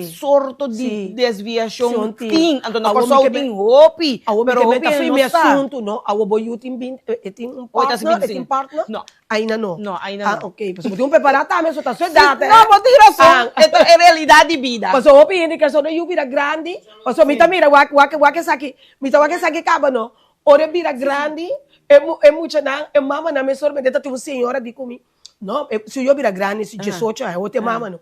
sorto di desviashon tin. Anto na Kòrsou tin hopi, pero hopi hende no sa. Asuntu no, awor bo yu tin bin, e tin un partner, e tin partner? No. Ainda no? No, ainda no. Ah, ok. Pasobra bo tin un prepará tambe, so ta su edat, eh. No, bo tin rason. E ta e realidat di bida. Pasobra hopi hende ke so yu bira grandi, pasobra mi ta mira wak, wak, wak esaki, mi ta wak esaki kaba no. Ora e bira grandi, e muchanan, e mamanan mesormente ta tin un señora di ku mi, no, su yu a bira grandi, su diesocho aña, awor ta e mama no.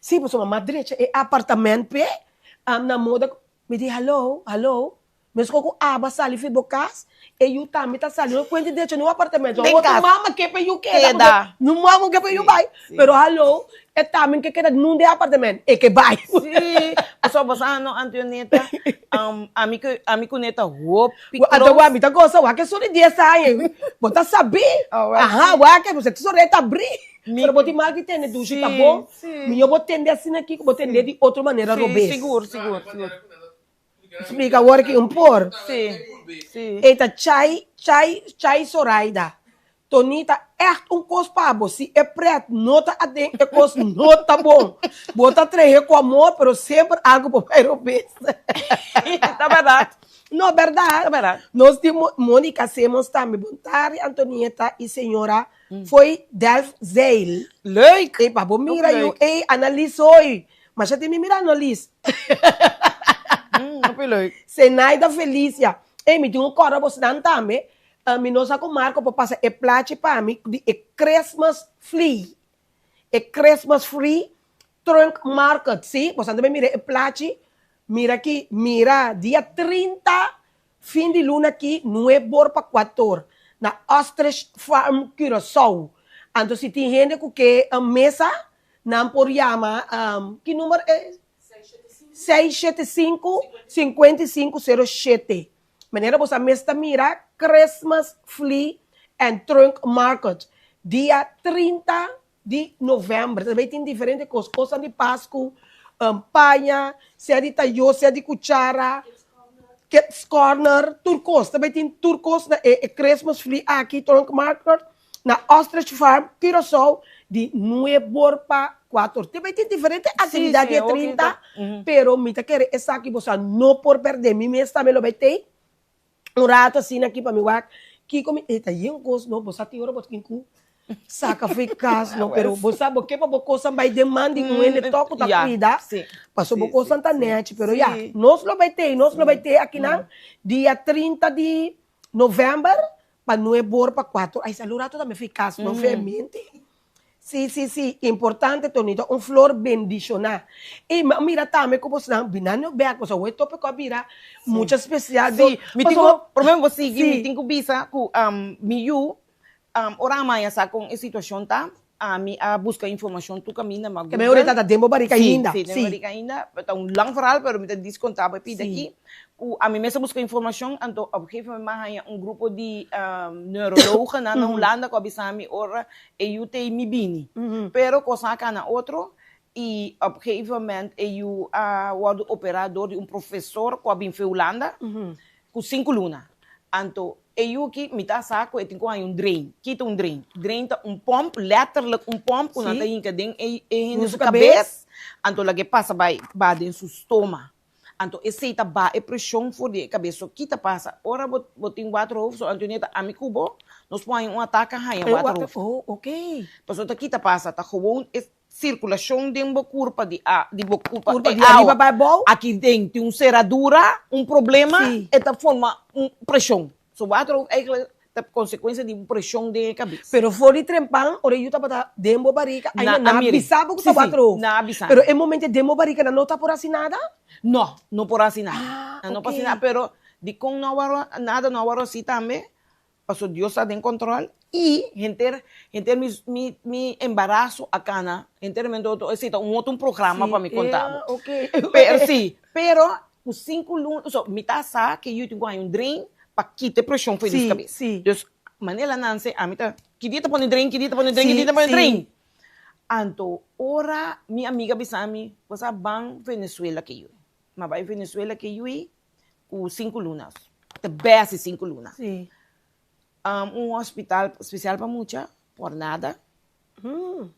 Sí, pasobra m'a drecha e apartament p'e, na moda ku mi di haló, haló, meskos ku aba sali fi bo kas, e yu tambe ta sali, no kuenta drecha niun apartamento, Den awor kas. mama ke pa e yu keda, Keda. pasobra no mama ke pa e yu bai, pero haló, e tambe ke keda nun den apartament, e ke bai. Sí, pasobra bo sa no Antioneta, ami ku ami ku Neta hopi Anto close. wak mi ta gosa, wak e solo di dies aña, bo ta sabí, aha, wak e, pasobra e solo e ta abrí. Mi, Pero bo tin mal di tende dushi ta Sí, bon, sí. mihó bo tende asina aki ku bo tende di otro manera Sí, robes. sigur, sigur, sigur. Splika awor aki un por. Sí, sí. E ta Chai, Chai, Chai Soraida. Tony ta ègt un kos pa bo. Si e prèt no ta aden, e kos no ta bon. Bo ta trahe ku amor, pero semper algu por bai robes. Ta bèrdat. No, berdad. Ta berdad. Nos tin Monica Simmons tambe. Bon tardi Antonieta y señora Foy Delfzijl. Leuk! Ey, pa bo mira Ook yu. leuk. Ey, Annalies hoy. Masha tin mi mira Annalies. Hopi leuk. Zenaida Felicia. Ey, mi tin un kòrda bosnan tambe. Mi no sa ku Marco por pasa e plachi pa mi di e Christmas flea. E Christmas free trunk market. Si, bosan ta bay mira e plachi. Mira aki, mira dia 30 fin di luna aki, nuebor pa kuator, na Ostrich Farm Curaçao. Anto si tin hende ku ke mesa, nan por yama, ki number e? 675 5507. Manera bo sa mes ta mira Christmas Flea and Trunk Market dia 30 di november. Ta bay tin diferente cos, cosnan di Pascu, paña, sea di tayo, sea di cuchara, Kids Corner, tur cos. Ta bay tin tur cos na e Christmas Flea aki, Trunk Market, na Ostrich Farm, Curaçao, di nuebor pa cuator. Ta bay tin diferente actividad dia 30, pero mi ta kere esaki boso no por perde. Mi mes tambe lo bay tey un rato asina aki pa mi wak kiko mi, e ta yen kos no, bo sa tin ora bo tin ku saka for e kas no, pero bo sa bo ke pa bo kosan bai den man di un hende tok ku ta kuida, pasobra bo kosan ta nèchi, pero ya, nos lo bai tei, nos lo bai tei akinan dia 30 di novèmber pa nuebor pa kuater, ai sali un rato tambe for e kas no, fermente. Sí, sí, sí, importante Tonito, un flor bendishoná. I mi a mira tambe ku bosnan bina no bèk, pasobra awor e tópiko a bira mucha spesial. Sí, mi tin ku, Pasobra, promé bo sigui, mi sí. tin ku bisa ku mi yu, ora a maña sa kon e situashon ta, ami a buska informashon tur kaminda, mi a Ke mehor e google. ta ta den bo barika Sí, ainda, sí, den mi sí. barika ainda, ta un lang verhaal, pero mi ta diskonta bo e pida Sí. aki, ku ami mes a buska informashon, anto op gegeven moment mi a haña un grupo di neurologennan na Hulanda ku a bisa mi ora E yu ta ei mi bini. Pero kosnan a kana otro i op gegeven moment e yu a wòrdu operá dor di un profesor ku a bin fe Hulanda ku sinku luna. Anto e yu aki mi ta sa ku e tin ku haña un drain. Ki ta un drain? Drain ta un pòmp, lèterlik un pòmp ku nan ta hinka den e hende su kabes anto lag'é pasa bai ba den su stoma. Anto esei ta baha e preshon for di e kabes. So ki ta pasa? Ora bo bo tin waterhoofd, so Antonieta, ami ku bo, nos por haña un ataka haña waterhoofd. Oh, ok. Pasobra ta ki ta pasa? Ta gewoon e sirkulashon den bo kurpa di a di bo kurpa, Kurpa e di ariba awa bai abou. Aki den tin un seradura, un problema, Sí. e ta forma un preshon. So waterhoofd eigenlijk ta konsekuensia di un preshon den e kabes. Pero for di trempan, ora e yu tabata den bo barika, Na ainda a nan a miri. bisa bo ku Sí, ta sí, waterhoofd. nan a bisa Pero mi. e momento den bo barika nan no ta por hasi nada? No, no por hasi nada. Ah, Nan no por hasi ok. nada, pero dikon no a wòrdu nada no a wòrdu hasi tambe, pasobra Dios ta den kòntròl i henter henter mi mi mi embaraso a kana hentermente otro, esei ta un otro un programa Sí, pa mi konta eh, bo. ok. Pero sí, pero ku sinku luna, so mi ta sa ke yu tin ku haña un drain pa kita e preshon for di Sí, su kabes. sí. Dus manera nan se ami ta ki dia ta pone drain, ki dia ta pone drain, ki Sí, dia ta pone sí. drain. Anto ora mi amiga bisa mi, bo sa ban Venezuela ke yu. Mi a bai Venezuela ke yu ku sinku luna, te bèsi sinku luna. Sí. Un hospital spesial pa mucha, por nada.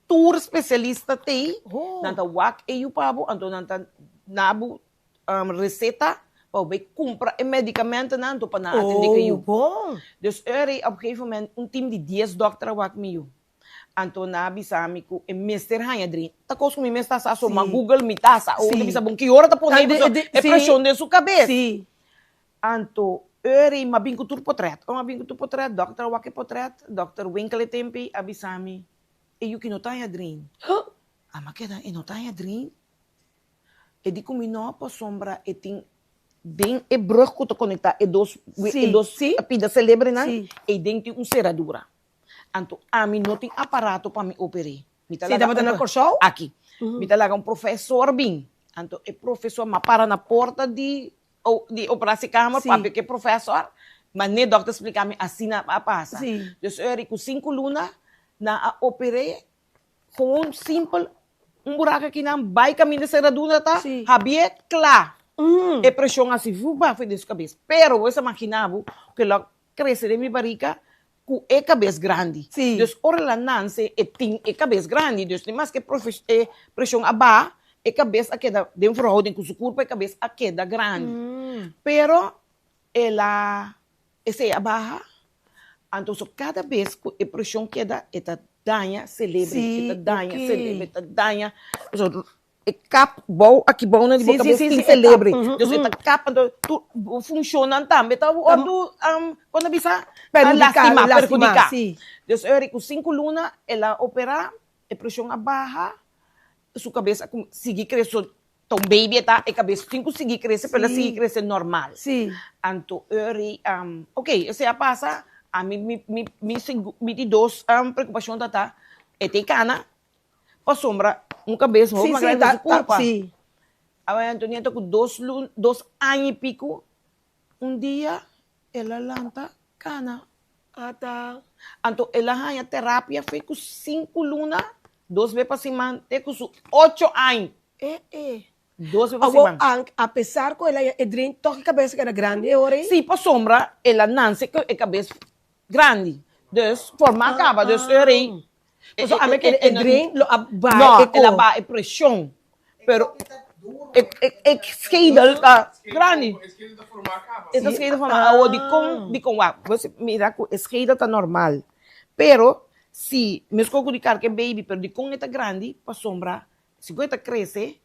Tur spesialista t'ei, nan ta wak e yu pa bo, anto nan ta na bo reseta pa bo bai kumpra e medikamentonan anto pa nan atendé ku e yu. Oh, bon! Dus ora ei op gegeven moment un tim di dies dòkter a wak mi yu. Anto nan a bisa mi ku e mester haña drin. Ta kos ku mi mes ta sa, so m'a google mi ta sa. Ora ta bisa bon ki ora ta pone pasobra e preshon den su kabes. Anto ora ei m'a bin ku tur potrèt. Ora m'a bin ku tur potrèt, dòkter a wak e potrèt, dòkter Winkel e tempu ei a bisa mi, e yu ki no ta haña drin. Ami a keda, e no ta haña drin? E di ku mi no pasobra e tin den e brug ku ta konektá e dos e dos pida selebrenan, ei den tin un seradura. Anto ami no tin aparato pa mi oper'é. Mi ta Si laga tabata un na Kòrsou? Aki. Mi ta laga un profesor bin. Anto e profesor m'a para na porta di di operatiekamer papia ku e profesor, ma ne dòkter splika mi asina a pasa. Dus ora ku sinku luna nan a oper'é Gewoon simpel, un buraco aki nan bay caminda seradura ta, habié cla. E presion a si vuba for den su cabes. Pero bo sa magina bo cu lo crece den mi barica cu e cabes grandi. Dus ora el a nance e tin e cabes grandi. Dus ni maske e presion a baha, e cabes a keda den verhouding cu su curpa e cabes a keda grandi. Pero. El a esei a baha, anto so kada bes ku e preshon keda e ta daña selebre, e ta daña selebre, e ta daña, pasobra e kap bou aki bou na di bo kabes tin selebre, dus e ta kap anto tur bo funshonnan tambe ta wòrdu kon ta bisa lastimá, perhudiká. Dus ora ku sinku luna el a operá, e preshon a baha, su kabes a sigui krese. Ta un baby e ta, e kabes tin ku sigui krese, pero el a sigui krese normal. Anto ori, ok, esei a pasa, ami mi mi mi mi di dos preokupashon ta ta, e ta e kana, pasobra un kabes hopi mas grandi ku su kurpa. Awor Antonieta ku dos luna, dos aña i piku, Un dia el a lanta kana. Ata. Anto el a haña terapia fe ku sinku luna, dos be pa siman, te ku su ocho añ. E e. Dos be pa siman. Awor, ank, apesar ku el a haña e drin, tòg e kabes a keda grandi e ora ei? Sí, pasobra el a nanse ku e kabes grandi. Dus, forma a kaba. Dus, e ora ei. Pasobra ami a kere e drin lo a baha No, e el a ko. baha e preshon. Pero e e e schedel ta grandi. E ta schedel forma. Awor dikon dikon wak bo mira ku e schedel ta normal pero si meskos ku di karga e baby pero dikon e ta grandi pasobra Si ku e ta krese,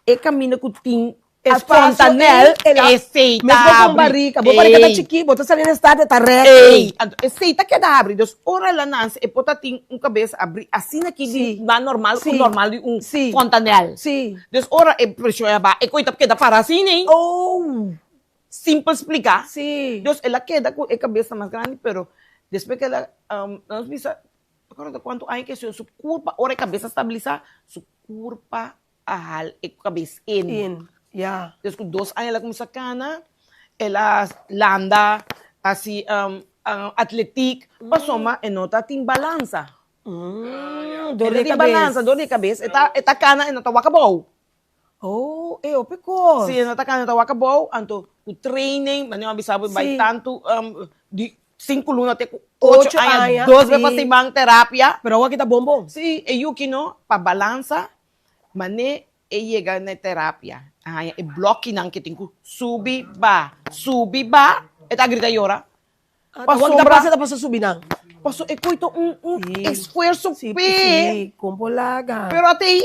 e kaminda ku tin e fontanel, esei ta Mesmo ku un habri. barika, bo barika ta chikí, bo ta sali na estado e ta rèk. Ei, anto esei ta keda habri. Dus ora el a nanse e por ta tin un kabes abrí asina aki di mas normal ku normal di un fontanel. Dus ora e preshon a baha, e koe ta keda para asina ei. Simpel spliká. Dus el a keda ku e kabes ta mas grandi, pero despues ku el a, nos bisa Acorda cuanto aña que su curpa, ora e cabeza stabilisa, su curpa a hal e cabes in. In, ya. Des cu dos aña el a cuminsa cana, el a landa, haci atletiek, pasobra e no ta tin balansa. Dor di E no tin cabes. balansa, dor di cabes. E ta, e ta cana, e no ta wak abou. Oh, e hopi kos. Sí, e no ta cana, e ta wak abou, anto cu training, manera mi a bisa bo, bai tantu di sinku luna te cu ocho aña, dos bes pa siman terapia. Pero awor aki ta bon bon. Sí, e yuki no, pa balansa, mane e yega na e terapia, a haña e blokinan ke tin cu subi ba, subi ba, e ta grita yora. Awor ki ta pasa, ta pasa subi nan. Paso e koe ta un esfuerso p'e. Sí, con por laga. Pero ate ei.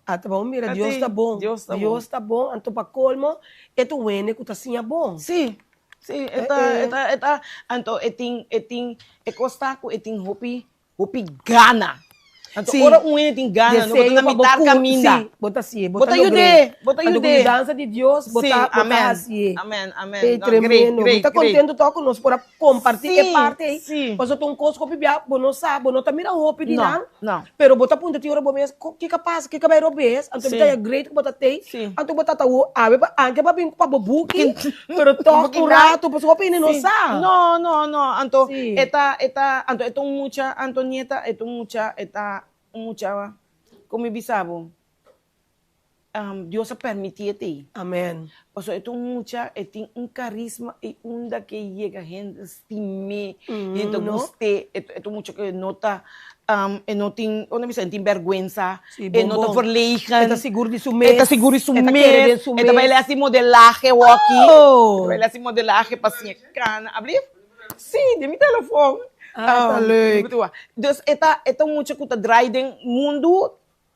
Ata bon mira, Dios ta bon. Dios ta bon. Dios ta bon, anto pa colmo e ta un hende cu ta siña bon. Sí, sí, e ta, e ta, e ta, anto e tin, e tin, e cos ta cu e tin hopi, hopi gana. Anto Sí. ora un hende tin gana, no bo ta Deseo na pa bo mitar cu, caminda. sí, bo ta hacié, bo Bo ta ta logr'é. yud'é, bo ta Anto cu yud'é. yudansa di Dios bo Sí, ta, bo ta amen, hacié. amen, amen. Ey, No, great, tremendo. Mi great, ta great. contento toch cu nos por a comparti e Sí, parte ey. sí. Pasobra ta un cos cu hopi bia bo no sa, bo no ta mira hopi di No, nan. no. Pero bo ta puntra tin ora bo mes, ko, kiko a pasa, kiko a bai robes? Anto mi ta Sí. ya great ku bo ta tei. Sí. Anto bo tata wo awe pa anke pa bin pa bo buki, pero tòg Buki un nan. rato, pasobra hopi hende no Sí. sa. No, no, no. Anto Sí. e ta, e ta, anto e ta un mucha, Antonieta, e ta un mucha, e ta un mucha, kon mi bisa bo? Dios a permitié te. Amen. Pasobra e ta un mucha, e tin un karisma i unda ke yega hende stim'é, hende ta gust'é. E ta un mucha ke no ta, e no tin, kon ta bisa, e no tin bèrgwensa, e no ta verlegen. E ta sigur di su mes. E ta sigur di su mes. E ta kere den su mes. E ta bai lès di modelahe awor-aki. E ta bai lès di modelahe pa siña kana. Ablief? Sí, den mi telefon. Ah, ta leuk. Dus e ta, e ta un mucha ku ta drai den mundu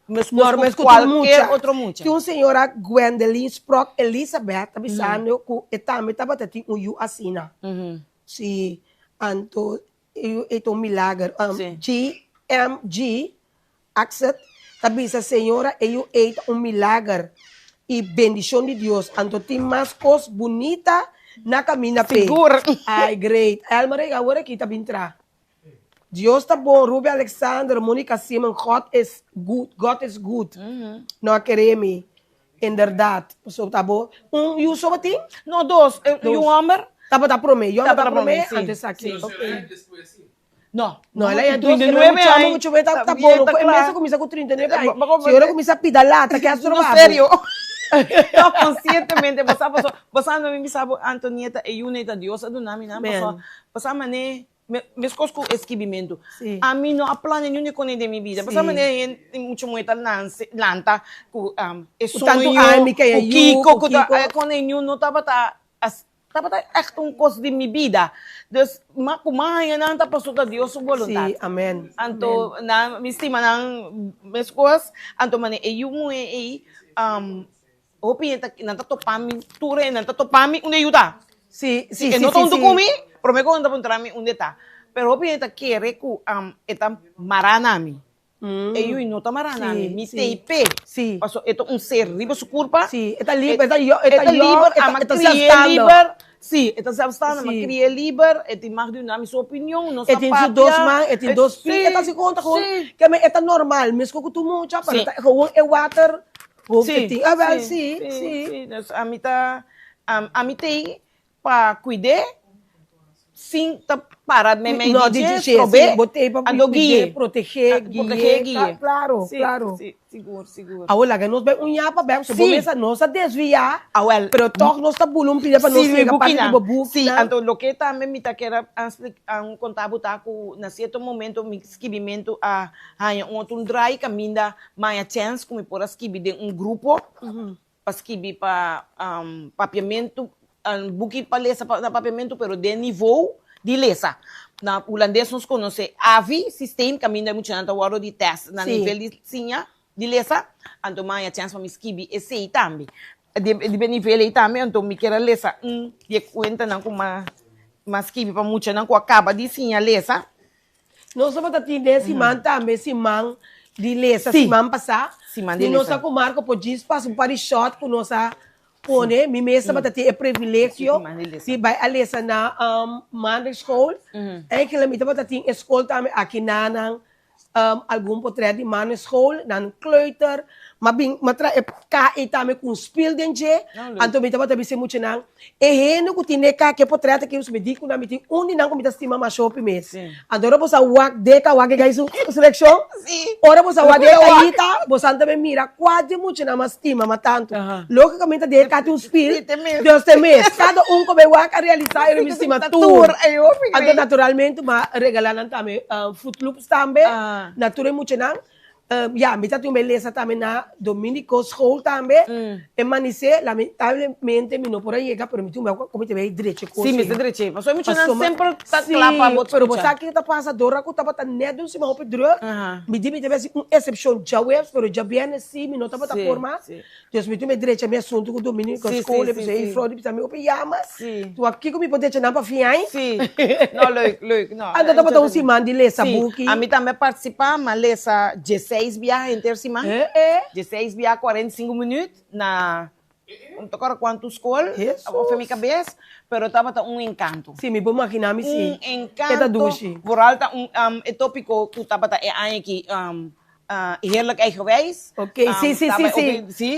Meskos Nor ku meskos ku tur kualker mucha. otro mucha. Tin un señora Gwendeline Sprock Elizabeth ta bisando ku e tambe tabata tin un yu asina. Si, anto e yu ei ta un milager. GMG Axet ta bisa señora e yu ei ta un milager i bendishon di Dios. Anto tin mas kos bunita na kaminda p'e. Sigur. Ai great. Elmer ei awor aki ta bin tra. Dios ta bon Ruby Alexander Monica Simon God is good God is good no a kere mi inderdaad pasobra ta bo un yu so bo tin? No dos yu homber Tabata prome yu homber Tabata ta prome prome si anto esaki si ok No No el a ya dos 39 mucha aña mucho me ta ta bon ku e mes a kuminsa ku 39 aña si ora kuminsa pida lata ke a No stroba bo serio no konsientemente bo sa pasobra bo sa no mi bisa bo Antonieta e yu neta Dios a duna mi nan pasobra bo sa mane Meskos ku e skibimentu. Ami no a plania niun di kone den mi bida. Pasobra manera hende mucha muhé ta nanse, lanta ku e soño, ku kiko, ku ta kone niun no tabata. tabata echt un kos di mi bida. Dus ma ku m'a haña nan ta paso ta Dios su boluntat. Sí, amen. Anto nan mi stima nan meskos, anto manera e yu muhé ei hopi hende ta nan ta topa mi tur hende nan ta topa mi unda e yu ta. Sí, sí, E sí, no ta sí, huntu sí. ku mi, promé ku nan ta puntra mi unda e ta. Pero hopi hende ta kere ku e ta mará na mi. E yu no ta mará na mi, mi t'ei p'e. Sí. Paso e ta un ser riba su kurpa. Sí, e ta liber, e ta yo, e E ta ta yo, liber, e ta ama e ta kri'é zelfstandig. liber. Sí, e ta zelfstandig, ama Sí. kri'é liber, e tin mag di duna mi su opinion, nos E ta tin su dos papia. man, e tin dos pia, e ta Sí, así kon ta gewoon, sí. ke men e ta normal, meskos ku tur mucha, pero Sí. ta gewoon e water hoofd Sí, e tin. Ah wel, sí, sí, sí, sí. sí. Dus ami ta, ami t'ei pa kuid'é sin ta para meimei No, di di dje, dje, strob'é, sí, bo t'ei pa anto kuid'é, gui'é. protegé, Protegé, gui'é, gui'é. claro, Sí, claro. sí, sigur, sigur. Awor laga nos bai un yapa bek, so bo Sí. mesa nos a desviá, Awel. pero tòg nos ta bula un pida pa nos Sí, mi yega parti di bukinan. bo Sí, bukinan. anto loke tambe mi ta kere a splik a konta bo ta ku na sierto momento mi skibimentu a haña un otro un draai kaminda mi haña chèns ku mi por a skibi den un grupo. Pa skibi pa papiamentu, buki pa lesa na papiamentu pero den nivou di lesa. Na hulandes nos konosé AVI systeem kaminda e muchanan ta wòrdu di tèst na nivel di siña di lesa. Anto mi a haña chèns pa mi skibi esei tambe. Di e nivel ei tambe anto mi kier a lesa un di e kuentanan ku mi a skibi pa muchanan ku a kaba di siña lesa. Nos tabata tin den siman tambe, siman di lesa, Sí. siman pasá. Siman di Mi nos lesa. a ku Marco por djis pasa un par di shòt ku nos a pone. Mi mes tabata tin e privilegio Siman di lesa. di bai a lesa na maandagschool. Eigenlijk mi tabata tin e skol tambe aki na nan algun potrèt di maandagschool, nan kleuter. M'a bin, m'a traha e ka ei tambe ku un spil den dje. Anto mi tabata bisa e muchanan, E hende ku tin e ka ke potrèt aki mi di ku nan mi tin un di nan ku mi ta stima masha hopi mes. Anto ora bo sa wak deka wak e gai su selekshon, ora bo sa wak deka ayita, bo sa tambe mira kua di e muchanan mas stima mas tantu. Logikamente deka ka tin un spil, Dios te mes. Kada un ku bai wak a realisá e mi stima tur. Anto naturalmente mi a regala nan tambe Fruit Loops tambe na tur e muchanan. Ya, mi ta tin un belesa tambe na Dominico School tambe. E manisé, lamentablemente mi no por a yega, pero mi tin un bel ku mi ta bay drecha kos. Sí, mester drecha. Pasobra e muchanan semper ta kla pa bo Sí, pero bo skucha. sa kiko ta pasa, dora ku tabata nèt un siman hopi drùk, mi di mi ta bay hasi un esepshon djaweps, pero djabièrnè sí mi no tabata por mas. Dus mi tin un drecha mi asuntu ku Dominico School, e pasobra e juffrouw di bisa mi hopi yama. Tu a kiko mi por drecha nan pa fin aña? Sí. No, leuk, leuk. No. Anto tabata un siman di lesa buki. Sí. Ami tambe a partisipá, mi a lesa dieseis biaha henter siman. Dieseis biaha 45 minüt na no ta kòrda kuantu skol, of mi kabes, pero tabata un enkanto. Sí, mi por maginá mi sí. Un enkanto. E ta dushi. Vooral ta un e tópiko ku tabata e aña aki Heerlijk Eigenwijs. Ok, sí, sí, sí, sí. Sí.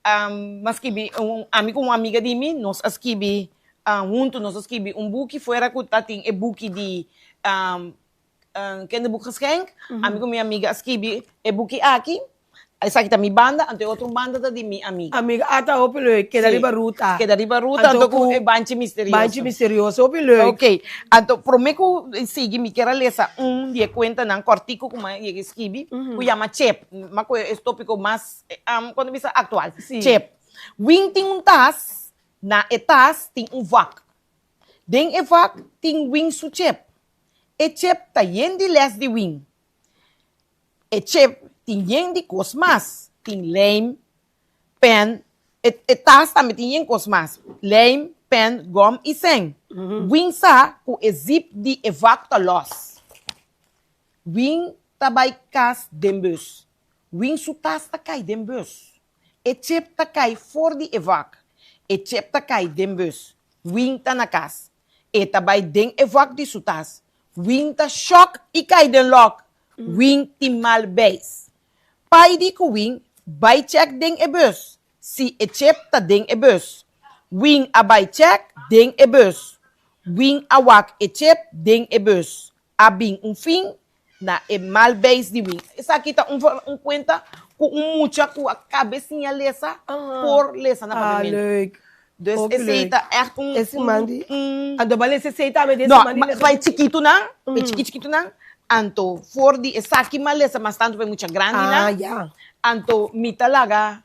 Mi a skibi, ami ku un amiga di mi, nos a skibi huntu, nos a skibi un buki fuera ku ta tin e buki di Kinderboekgeschenk. Ami ku mi amiga a skibi e buki aki. Esaki ta mi banda, anto e otro banda ta di mi amiga. Amiga, ah ta hopi leuk, keda Sí. riba ruta. Keda riba ruta, anto ku e banchi misterioso. Banchi misterioso, hopi leuk. Ok, anto prome ku sigui mi kier a lesa un di e kuentanan kòrtiku ku mi a yega skibi, ku yama Chep. Mi a kohe es tópiko mas, kon ta bisa, aktual. Sí. Chep. Win tin un tas, na e tas tin un vak. Den e vak tin Win su chep. E chep ta yen di lès di Win. E chip tin yen di kos mas, tin lijm, pen, e e tas tambe tin yen kos mas, lijm, pen, gòm i sèn. Win sa ku e zip di e vak ta lòs. Win ta bai kas den bus. Win su tas ta kai den bus. E chip ta kai for di e vak. E chip ta kai den bus. Win ta na kas. E ta bai den e vak di su tas. Win ta shòk i kai den lòk. Win tin mal beis. Pai di ku Win bai chèk den e bus si e chip ta den e bus. Win a bai chèk den e bus. Win a wak e chip den e bus. A bin un fin na e mal beis di Win. Esaki ta un un kuenta ku un mucha ku a kabe siña lesa por lesa na Ah, papiamentu. leuk. Dus Hopi esei leuk. ta ègt un E siman di un Anto bal lesa esei tambe den No, siman di ma lesa pa e buki? chikitunan, pa e chiki chikitunan, anto for di esaki mi a lesa mas tantu pa e mucha grandinan. Ah, ya. Anto mi ta laga,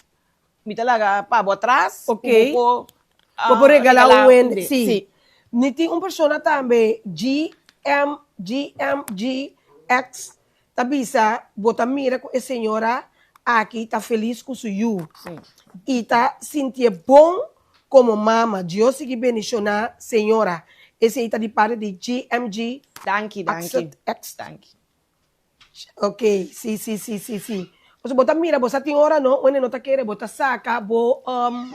mi ta laga pa bo atras, ku Oké. bo por. Bo por regalá un hende. Sí. Mi tin un persona tambe, GM, GMGX, ta bisa, bo ta mira ku e señora aki ta felis ku su yu. I ta sintié bon komo mama. Dios sigui bendishoná señora. Esei ta di parti di GMG. Danki, danki. X. Danki. Ok, si, si, si, si, si. Pasobra bo ta mira, bo sa tin ora no, wende no ta kere, bo ta saka bo, um,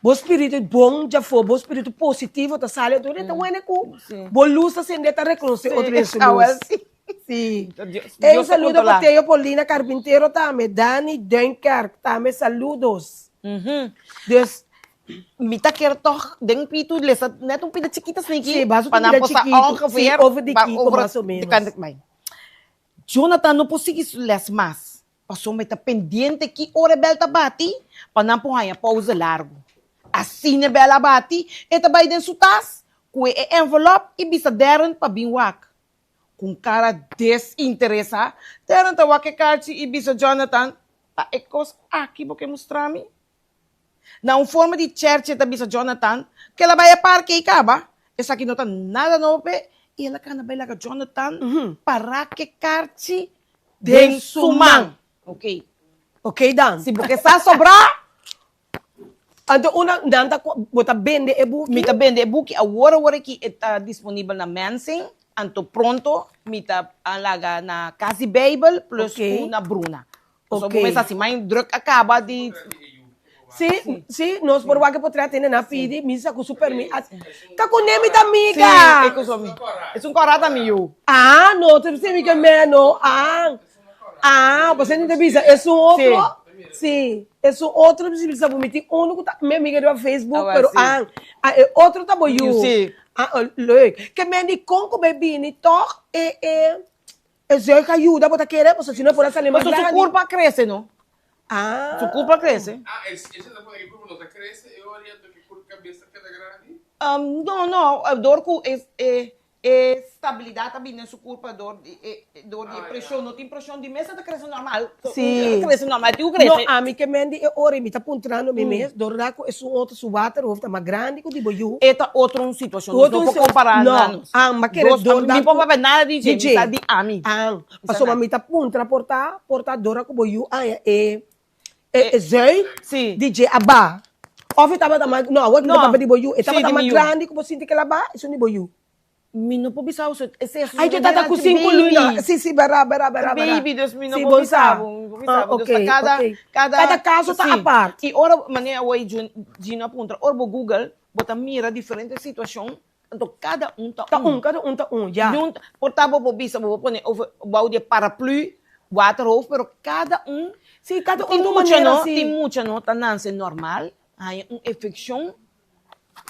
bo spiritu bon djafó, bo spiritu positivo ta sali, anto ta wende ku bo lus ta sende, ta rekonosé otro den su lus. Si. Ey, un saludo pa Teo Paulina Carpintero tambe, Dani Duinkerk tambe, saludos. Dus, Mi ta kier tog den pitu lesa net un pida chikito sniki. Sí, basta pa un nan pida por sa chikito. ongeveer Sí, over di pa kiko over mas o di menos. kant bai. Jonathan no por sigui su les mas, pasobra e ta pendiente ki ora e bel ta bati pa nan por haña pauze largu. Asina e bel a bati, e ta bai den su tas, kue e envelop i bisa Darren pa bin wak. Ku un kara desinteresá, Darren ta wak e karchi i bisa Jonathan, Ta e kos aki bo ke mustra mi? Na un forma di chèrchi e ta bisa Jonathan ku el a bai e parke i kaba. Esaki no ta nada nobo p'e i el a kana bai laga Jonathan pará ku e karchi den su man. Oké. Oké dan. Si bo ke sa sobrá. Anto una nan ta bo ta bende e buki? Mi ta bende e buki. Awor awor aki e ta disponibel na Mensing. Anto pronto mi ta laga na Kas di Beibel plus ku na Bruna. Pasobra bo mester hasi mai druk a kaba di. Si, si, nos por wak e potret hende nan pidi, mi sa ku su permi. Ta kuné mi ta amiga. Si, e ku su amiga. Esun kòrá ta mi yu. Ah, no, ta bisa mi ke meno. Ah, ah, pasobra mi ta bisa esun otro. Si, esun otro mi bisa bo mi tin unu ku ta mi amiga riba Facebook, pero ah, ah, e otro ta bo yu. Si. Ah, leuk. Ke men di kon ku bai bini tòg e, e. E zuig a yuda bo ta kere pasobra si no e por a sali mas Pasobra su grandi. kurpa a krese no. Ah. Su kurpa a krese. Ah, e e ta pone ku e kurpa no ta krese e ora anto ku e kabes ta keda grandi? No, no, dor ku e e e stabilidat a bini den su kurpa dor di e dor di e preshon, no tin preshon di mes e ta krese normal. Si. E ta krese normal, e tin ku krese. No, ami ke men di e ora i mi ta puntrando mi mes, dor da ku esun otro su waterhoofd ta mas grandi ku di bo yu. E ta otro un situashon, nos no por kompará No, na nos. an, ma kere Dos, dor da mi por ku papia nada di dje, mi sa di ami. An, pasobra mi ta puntra por ta, por ta dor a ku bo yu aña e e zuig Si. di dje a ba. Of e tabata mas, no, awor mi ta No. papia di bo yu, e Si, tabata di mas mi yu. grandi ku bo sinti ke el a ba, esun di bo yu. Mi no por bisa bo, esei a Ay, sucede yo tata ku durante sinku luna. baby. Si, si, bera, bera, bera, bera. Baby, dus mi no Si, por bon bisa sa. bo, mi por Ah, bisa bo. Dus ok, ta kada, ok. kada, Kada kaso ta si. apart. I ora, manera awor Jun, Gino a puntra, ora bo Google, bo ta mira diferente situashon, anto kada un ta Ta un. un, kada un ta un, ya. Niun ta, por ta bo por bisa, bo por pone over, bou di e paraplu, waterhoofd, pero kada un, Si, kada un tin tu mucha manera, no, si. tin mucha no ta nanse normal, haña un infekshon,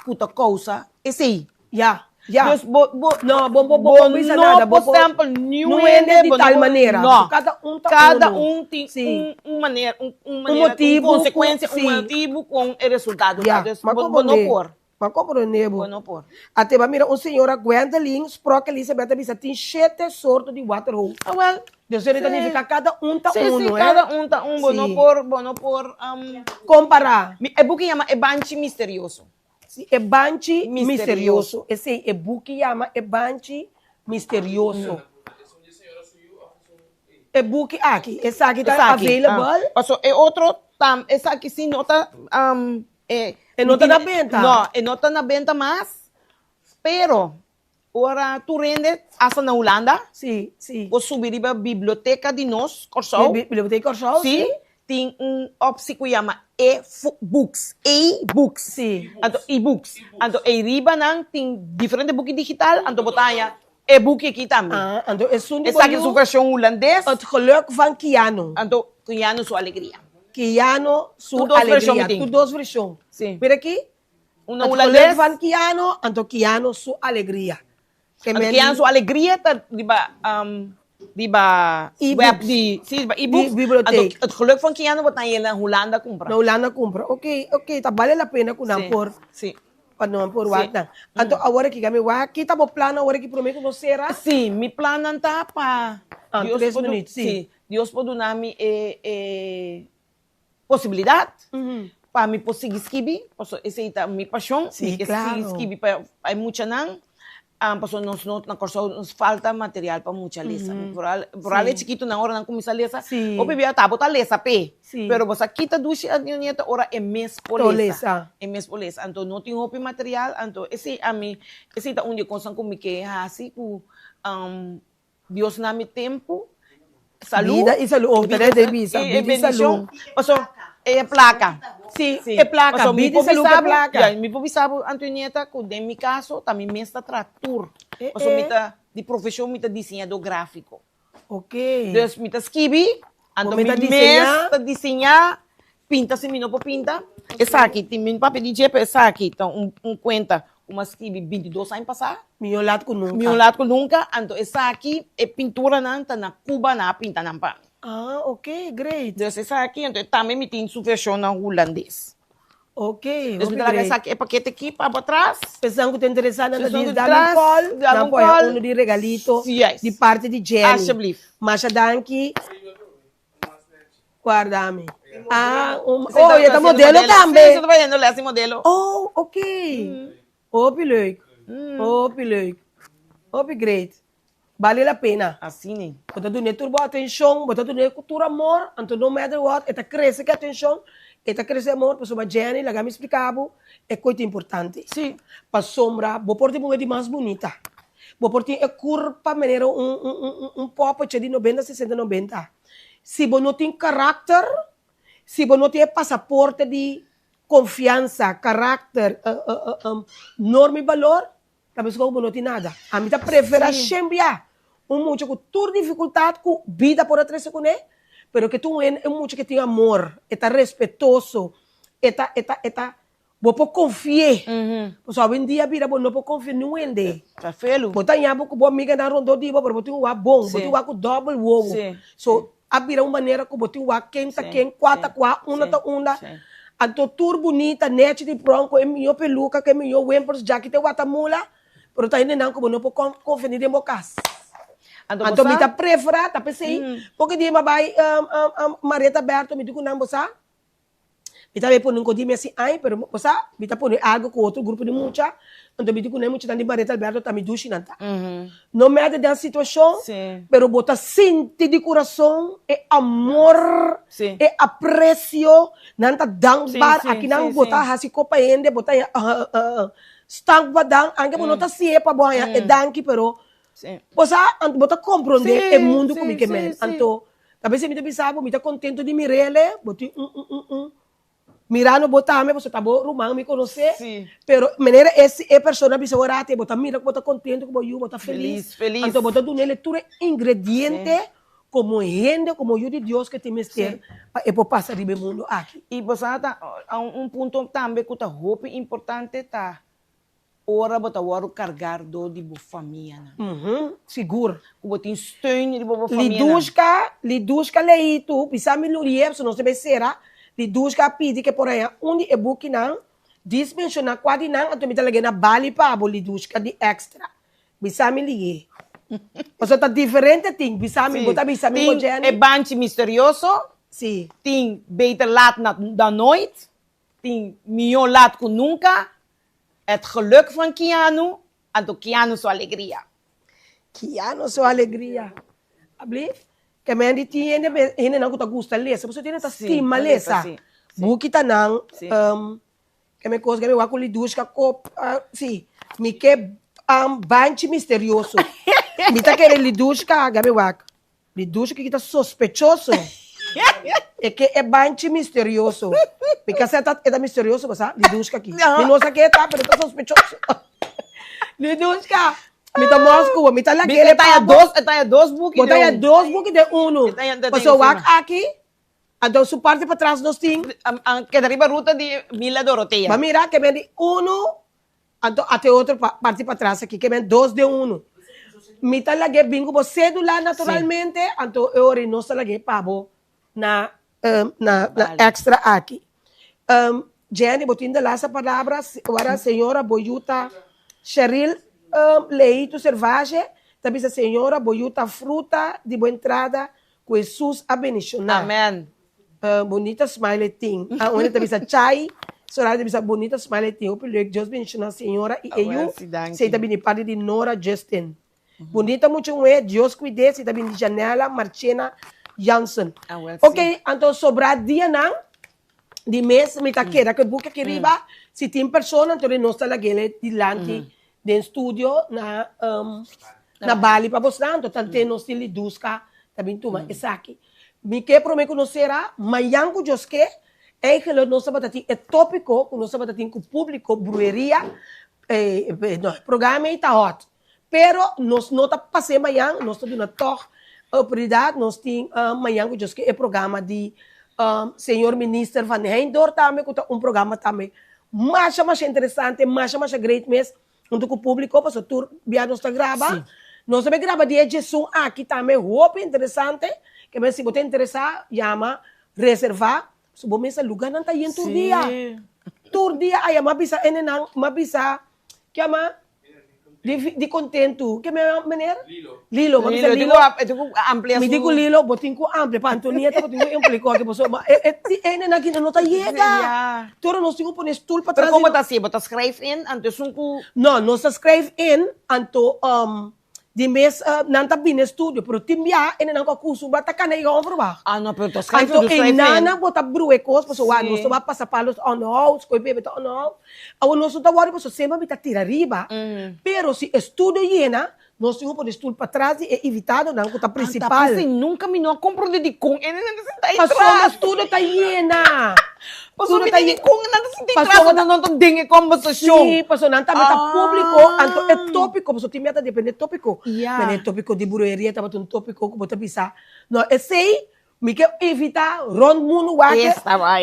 ku ta kousa esei. Ya, ya. Dus bo, bo, No, bo, bo, bo bo por bisa no nada. Bo por por stempel niun niun hende, hende di bo no tal por, manera. no. Kada un ta Kada uno. un tin Sí. un, un manera, un, un Un manera, un motibu ku, konsekuensia, un sí. motibu kon e resultado ta. Ya, Dus m'a bo, bo no komprondé. por. M'a komprondé bo. Bo no por. Ate bo a mira un señora Gwendolyn Sprock Elizabeth a bisa tin shete sorto di waterhoofd. Awel. Dus esei ta Sí. nifiká kada un ta Sí, sí, uno, eh. kada un ta un. Bo no Sí. por, bo no por, Kompará. Mi, e buki yama E Banchi Misterioso. Si, E Banchi Misterioso. Misterioso. Esei e buki yama E Banchi Misterioso. E buki aki, esaki ta Esaki, available? ah. Paso e otro tam, esaki si no ta, e, E no ta na benta? No, e no ta na benta mas, pero Ora tur hende hasta na Hulanda. Sí, sí. Bo subi riba biblioteka di nos, Kòrsou. Di biblioteka Kòrsou, sí. Sí, tin un opsi ku yama e-books, e-books. Sí. Anto e-books. Anto ei riba nan tin diferente buki digital, anto bo ta haña e buki aki tambe. Ah, anto esun di bo Esaki yu. su vershon hulandes. Het geluk van Keanu. Anto Keanu su alegria. Keanu su Tur dos vershon alegria. mi tin. Tur dos vershon. Sí. Mira aki, Una Het hulandes. geluk van Keanu, anto Keanu su alegria. Ke Anto men Keanu di su alegria ta riba um, riba E-books. web di, sí, riba e-books. Di biblioteek. Anto het geluk van Keanu bo ta haña na Hulanda kumpra. Na Hulanda kumpra. Oké, oké, ta bale la pena ku nan Sí, por, sí. pa nan por Sí. wak nan. Anto awor aki, mi wak, ki ta bo plannan awor aki promé ku nos sera? Sí, mi plannan ta pa Ah, Dios tres por du- minuut, sí. sí, Dios por duna mi e, e posibilidat. Pa mi por sigui skibi, paso esei ta mi pashon, mi ke sigui skibi pa e muchanan, paso nos no na Kòrsou nos falta material pa mucha lesa, vooral vooral e chikitonan ora nan kuminsá lesa, hopi bia ta bo ta lesa p'e, pero bo sa kita dushi a nieta ora e mes por lesa, e mes por lesa, anto no tin hopi material, anto esei ami, esei ta un di e kosnan ku mi ke hasi ku Dios na mi tempu, salú. Bida i salú, oh, ta desde bisa, i bida i salú. bendishon. Paso, e plaka. Sí, e plaka, Paso, mi bida i por salú bisa ku e bo, plaka. ya, mi por bisa bo, Antonieta, ku den mi kaso ta mi mes ta traha tur. E, Paso mi e. ta, di profeshon mi ta diseñadó gráfiko. Ok. Dus mi ta skibi, Bo anto mi mi ta mes diseñá. ta diseñá, pinta si mi no por pinta. Esaki, tin mi papia di dje, pero esaki ta un, un kuenta ku mi a skibi bintidos aña pasá. Mihó lat ku nunka. Mihó lat ku nunka. Anto esaki, e pinturanan ta na Cuba nan a pinta nan pa mi. Ah, ok, great. Dus esaki, anto tambe mi tin su vershon na hulandes. Ok, Dus hopi mi ta laga great. esaki, e pakete aki pa bo atras. Esnan ku ta interesá nan ta Esnan di ku ta dal un tras, call, dal nan un por haña call. unu di regalito Juist. di parti di Jenny. Alsjeblieft. Masha danki. Guarda mi. Ah, un, Esei oh, ta e ta haciendo modelo Sí, tambe. esei ta bayendo les di modelo. Oh, ok. Hopi leuk. Hopi leuk. Hopi great. Bale la pena. Asina. Bo ta dun'é tur bo atenshon, bo ta dun'é ku tur amor, anto no matter what, e ta krese ku atenshon, e ta krese amor, pasobra Jenny, laga mi splika bo, e kos ta importante. Sí. Pasobra bo por tin muhé di mas bunita, bo por tin e kurpa manera un un un un pòpòtje di nobenta, sesenta, nobenta, si bo no tin karakter, si bo no tin e pasaporte di konfiansa, karakter, norma i balor, Ta meskos ku bo no tin nada. Ami ta preferá shen bia un mucha ku tur difikultat ku bida por a trese kuné, pero ke ta un hende, un mucha ke tin amor, e ta respetoso, e ta, e ta, e ta, bo por konfi'é. Pasobra awendia bira bo no por konfia niun hende. Ta felu. Bo ta haña bo ku bo amiganan rondó di bo, pero bo tin un wak bon, bo tin un wak ku dòbel wowo. So, a bira un manera ku bo tin wak ken ta ken, kua ta kua, unda ta unda. Anto tur bunita, nechi di pron, ku e mihó peluka, ku e mihó wempers, djaki te watamula, pero ta hendenan ku bo no por konfia ni den bo kas. Anto mi ta preferá, ta p'esei, poki dia mi a bai Marieta Berto, mi di ku nan, bo sa, Mi ta bay pone un kos di mi asi ay, pero bo sa, mi ta pone algo ku otro grupo di mucha, anto mi di ku nan e muchanan di Barret Alberto ta mi dushi nan ta. No matter den situashon, pero bo ta sinti di kurason e amor, e apresio, nan ta dankbaar, aki nan bo ta hasi kos pa hende, bo ta stank pa dan, anke bo no ta si'e pa bo haña e danki, pero bo sa, bo ta kompronde e mundu ku mi ke men, anto Ta bes mi ta bisa bo, mi ta contento di mirele, bo tin un un un un mirando bo tambe pasobra ta bo ruman mi conoce, Sí. pero manera e si e persona bisa bo rate bo ta mira cu bo ta contento cu bo yu, bo ta feliz, Feliz, feliz. anto bo ta dunele tur e ingrediente como hende, como yu di Dios cu e tin mester pa e por pasa riba e mundo aki. Y bo sa ta un punto tambe cu ta hopi importante ta Ora bo ta wòrdu kargá dor di bo famianan. Sigur. Ku bo tin steun riba bo famianan. Lidushka, Lidushka Leitu, bisa mi Luriep, so nos ta bai sera, Lidushka a pidi ke por haña un di e bukinan, dis menshoná kua di nan, anto mi ta lag'é na bali pa bo, Lidushka, di extra. Bisa mi lié. Pasobra ta diferente tin, bisa mi, bo ta bisa mi bo Tin Jenny. e banchi misterioso. Si. Tin beter laat dan nooit. Tin mihó laat ku nunka. Het geluk van Keanu, anto Keanu su alegria. Keanu su alegria. Ablief? Ke men di tin hende be hendenan ku ta gusta lesa, pasobra tin hende ta stima lesa. Buki ta nan, ke men kos ke mi wak ku Lidushka kop, si, mi ke banchi misterioso. Mi ta kere Lidushka, ke mi wak. Di dushi ki ta sospechoso. E ke e banchi misterioso. Mi ka sa e ta misterioso bo sa, Lidushka aki. Mi no sa ke e ta, pero e ta sospechoso. Lidushka, mi ta mos ku bo, mi ta lag'é E ta dos, e ta dos buki Bo ta haya dos buki den unu. Pasobra wak aki, anto su parti patras nos tin. Keda riba ruta di Mila Dorotea. Bo a mira ke men di unu Anto ate otro parti patras aki ke men dos den uno. Mi ta lag'é bin ku bo sedula naturalmente, anto e ora nos ta lag'é pa bo na na na extra aki. Jenny, bo tin de laatste palabra, ora señora bo yu ta Sheryl Leito Servage ta bisa señora bo yu ta fruta di bo entrada ku Hesus a bendishoná. Amen. Bunita smile e tin. A un hende ta bisa Chai, Soraya ta bisa bunita smile e tin. Hopi leuk. Dios bendiciona señora y e yu. Sey ta bini parti di Nora Justin. Bunita mucha muhe, Dios cuid'e. Sey ta bini di Janella Marchena Jansen. Ok, anto sobra dianan di mes mi ta keda cu e buki aki riba. Si tin persona anto nos ta lag'e dilanti den studio na na Bali pa bosnan. Anto tante nos tin Liduska ta bin tuma esaki. Mi ke prome ku nos sera, mayan ku Dios ke, eigenlijk nos tabata tin e topiko ku nos tabata tin ku publiko, brueria, no, e programa ei ta hot. Pero nos no ta pas'é mayan, nos ta duna tòg oportunidat, nos tin mayan ku Dios ke e programa di señor Minister van Heindor tambe ku ta un programa tambe masha masha interesante, masha masha great mes. Huntu ku públiko, pasobra tur bia nos ta graba. Nos ta bai graba dia djesun aki tambe hopi interesante. Ke men si bo ta interesá, yama, reservá. Pasobra bo mesa lugánan ta yen tur dia. Tur dia aya m'a bisa enenan, m'a bisa, kiama? Di di kontentu. Ke men meneer? Lilo. Lilo, m'a bisa Lilo. Mi di ku Lilo, bo tin ku amplia. Pa Antonieta bo tin ku implikó aki pasobra e e enenan aki no ta yega. Tur nos tin ku pone stul pa tras. Pero komo ta hasi? Bo ta skrijf in anto esun ku. No, nos ta skrijf in anto di mes nan ta bini e studio pero tin bia enenan ku a kustumbrá ta kana yega onverwacht. Ah no, pero ta skrijf in. Anto enanan bo ta brua e kos pasobra wak nos ta wak pasapalos onderhoud, skoi bebe ta onderhoud. Awor nos no ta wòri pasobra semper mi ta tira riba pero si e studio yena Nos tin ku pone stul patras di e invitadonan ku ta prinsipal. Anta p'esei nunka mi no a komprondé dikon e nan ta sinta ei tras. Pasobra studio ta yena. Pasobra mi tin dikon nan ta sinta ei tras ora nan ta den e kombersashon. Sí, pasobra nan tambe ta públiko, anto e tópiko, pasobra tin mia ta dependé tópiko. Mene e tópiko di brueria tabata un tópiko ku bo ta bisa, no esei mi ke evitá rònt mundu wak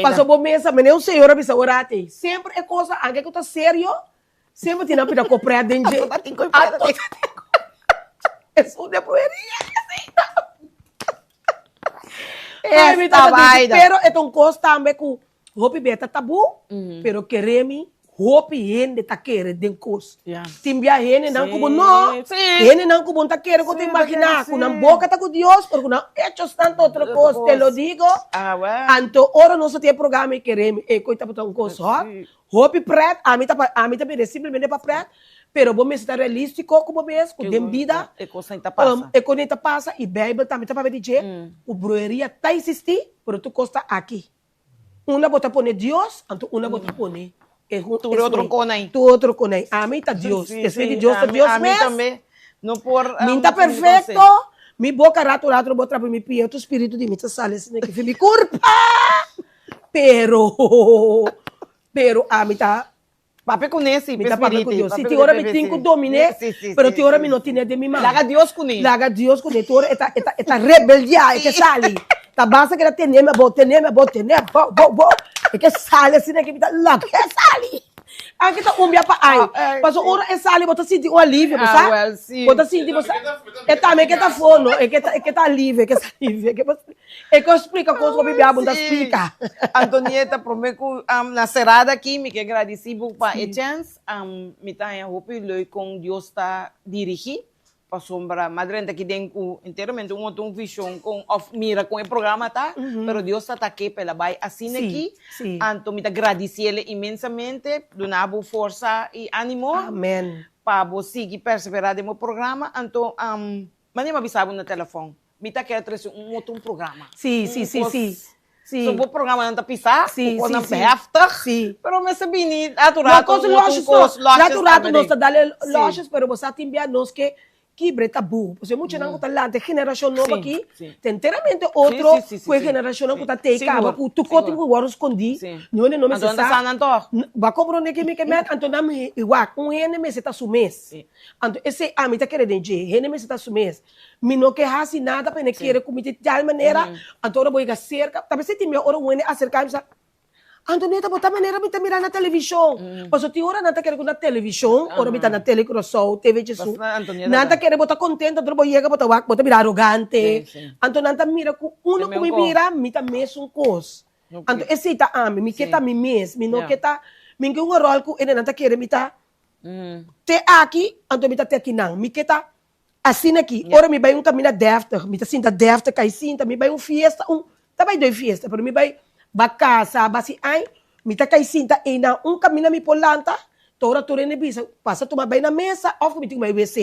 pasobra bo mesa, mene un señor a bisa ora atei, semper e kos anke ku ta serio, Semper tin nan pida koprè den dje. Ato tin koprè den dje. Esun de brueria esei. Ai, mi tata dici, pero e ta un kos tambe ku hopi bia ta tabú, pero kere mi hopi hende ta kere den kos. Tin bia hendenan ku bo no, hendenan ku bo no ta kere ku ta imaginá, ku nan boka ta ku Dios, pero ku nan echosnan ta otro kos, te lo digo. Anto ora nos a tin e programa e kere mi, e koe tabata un kos hòt. Hopi pret, ami ta pa, ami ta bira simplemente pa pret, pero bo mester ta realistico cu bo mes, cu den bida, E cosnan ta pasa. e cosnan ta pasa y Bijbel tambe ta papia di dje, cu brueria ta existi, pero tur cos ta aki. Unda bo ta pone Dios, anto unda bo ta pone e Tur otro conai. Tur otro conai. Ami ta Dios. Esei di Dios ta Dios mes. Ami tambe no por. Mi ta perfecto. Mi boca rato rato bo trapa mi pia, tur spiritu di mi ta sali asina ki fi mi curpa. Pero, pero ami ta. Papia kuné si, Mi ta papia ku Dios. Si tin ora mi tin ku dominé, pero tin ora mi no tine den mi man. Laga Dios kuné. Laga Dios kuné. Tin ora e ta, e ta, e ta rebeldiá, e ke sali. Ta basta ku e ta tene mi abou, tene mi abou, tene abou, bou, bou. E ke sali asina ke mi ta lag'é sali. Anke ta un bia pa ai. Pasobra ora e sali bo ta sinti un alivio, bo sa? Bo ta sinti, bo sa? E tambe ke ta afó no, e ke ta, e ke ta alivio, e ke ta alivio, e ke. E ko splika kos ku Biblia bo ta splika. Antonieta, prome ku na serada aki mi ke gradisi bo pa e chèns. Mi ta haña hopi leuk kon Dios ta dirigí, pasobra mi a drenta aki den ku enteramente un otro vishon kon òf mira kon e programa ta, pero Dios ta take pa el a bai asina aki. Anto mi ta gradisi el inmensamente, duna bo forsa i ánimo pa bo sigui perseverá den bo programa. Anto manera mi a bisa bo na telefòn. Mi ta kere trese un otro un programa. Sí, sí, sí, sí. Sí. So bo programanan ta pisá, Sí, ku sí, konan sí. heftig, Sí. pero mester bini rato No, rato kos un otro losjes no. kos, losjes Rato rato tambe nos ta den. dale Sí. losjes, pero bo sa tin bia nos ke kibra e tabú. Pasobra e muchanan ku ta lanta, e generashon nobo Sí, aki, sí. ta enteramente otro Sí, sí, sí, sí, ku e sí. generashonnan ku Sí. ta tei kaba, Sigur, ku tur kos tin sigur. ku wòrdu skondí. Sí. No hende no Anto mester nan ta sa. sa nan tòg. Bo a komprondé ke mi ke mèt? Anto nan wak, un hende mester ta su mes. Sí. Anto esei ami ta kere den dje, hende mester ta su mes. Mi no ke hasi nada pa hende kere ku mi di tal manera, anto ora bo yega serka, ta mester tin miedu ora un hende aserka mi bisa, Antonieta bo ta manera mi ta mira na televishon, pasobra tin ora nan ta kere ku na televishon, ora mi ta na Tele Curaçao, TV Jesu, nan ta kere bo ta kontento, anto ora bo yega bo ta wak, bo ta bira arogante, anto nan ta mira ku uno ku mi mira, mi ta mesun kos, anto esei ta ami, mi ke ta mi mes, mi no ke ta, mi ke un ròl ku hende nan ta kere mi ta te aki, anto mi ta te akinan, mi ke ta Asina ki, ora mi bai un kaminda dèftig, mi ta sinta dèftig kai sinta, mi bai un fiesta, un. Ta bai doi fiesta, pero mi bai ba casa, ba si ai, mi ta kai sinta einan un caminda mi por lanta, ta ora tur hende bisa, pasa tuma bai na mesa of cu mi tin cu bai wc,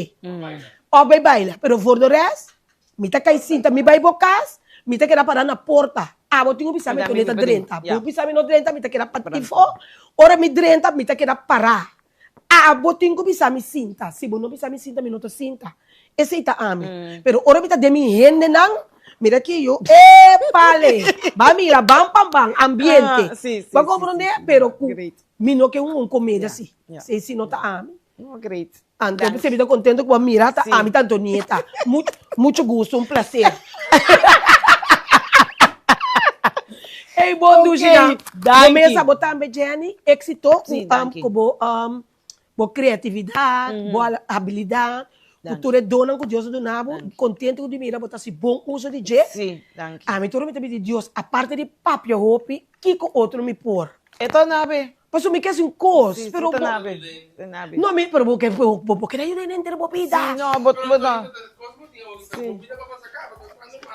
of bai baila, pero voor de rest, mi ta kai sinta, mi bai bo cas, mi ta keda para na porta, abo tin cu bisa mi cu ta drenta, bo bisa mi no drenta, mi ta keda patifo, ora mi drenta, mi ta keda para. Abo tin ku bisa mi sinta. Si bo no bisa mi sinta, mi no ta sinta. Esei ta ami. Pero ora mi ta den mi hendenan, mira aki yo, epale! Ba mira, ban pan ban, ambiente. Bo a komprondé? Pero ku mi no ke un komedia si. Esei si no ta ami. Anto mi ta kontento ku bo a mira ta ami ta Antonieta. Mucho gusto, un placer. Ey bon dushi nan. Bo mesa bo tambe Jenny, éxito ku ku bo bo creatividad, bo habilidad, ku tur e donnan ku Dios a duna bo, kontento ku di mira bo ta hasi bon uso di dje. Ami tur mi ta pidi Dios aparte di papia hopi, kiko otro mi por? E ta nabe. Pasobra mi ke hasi un kos, pero bo nabe. No mi, pero bo ke bo keda yuda henter bo bida. Si no, bo bo no. Si.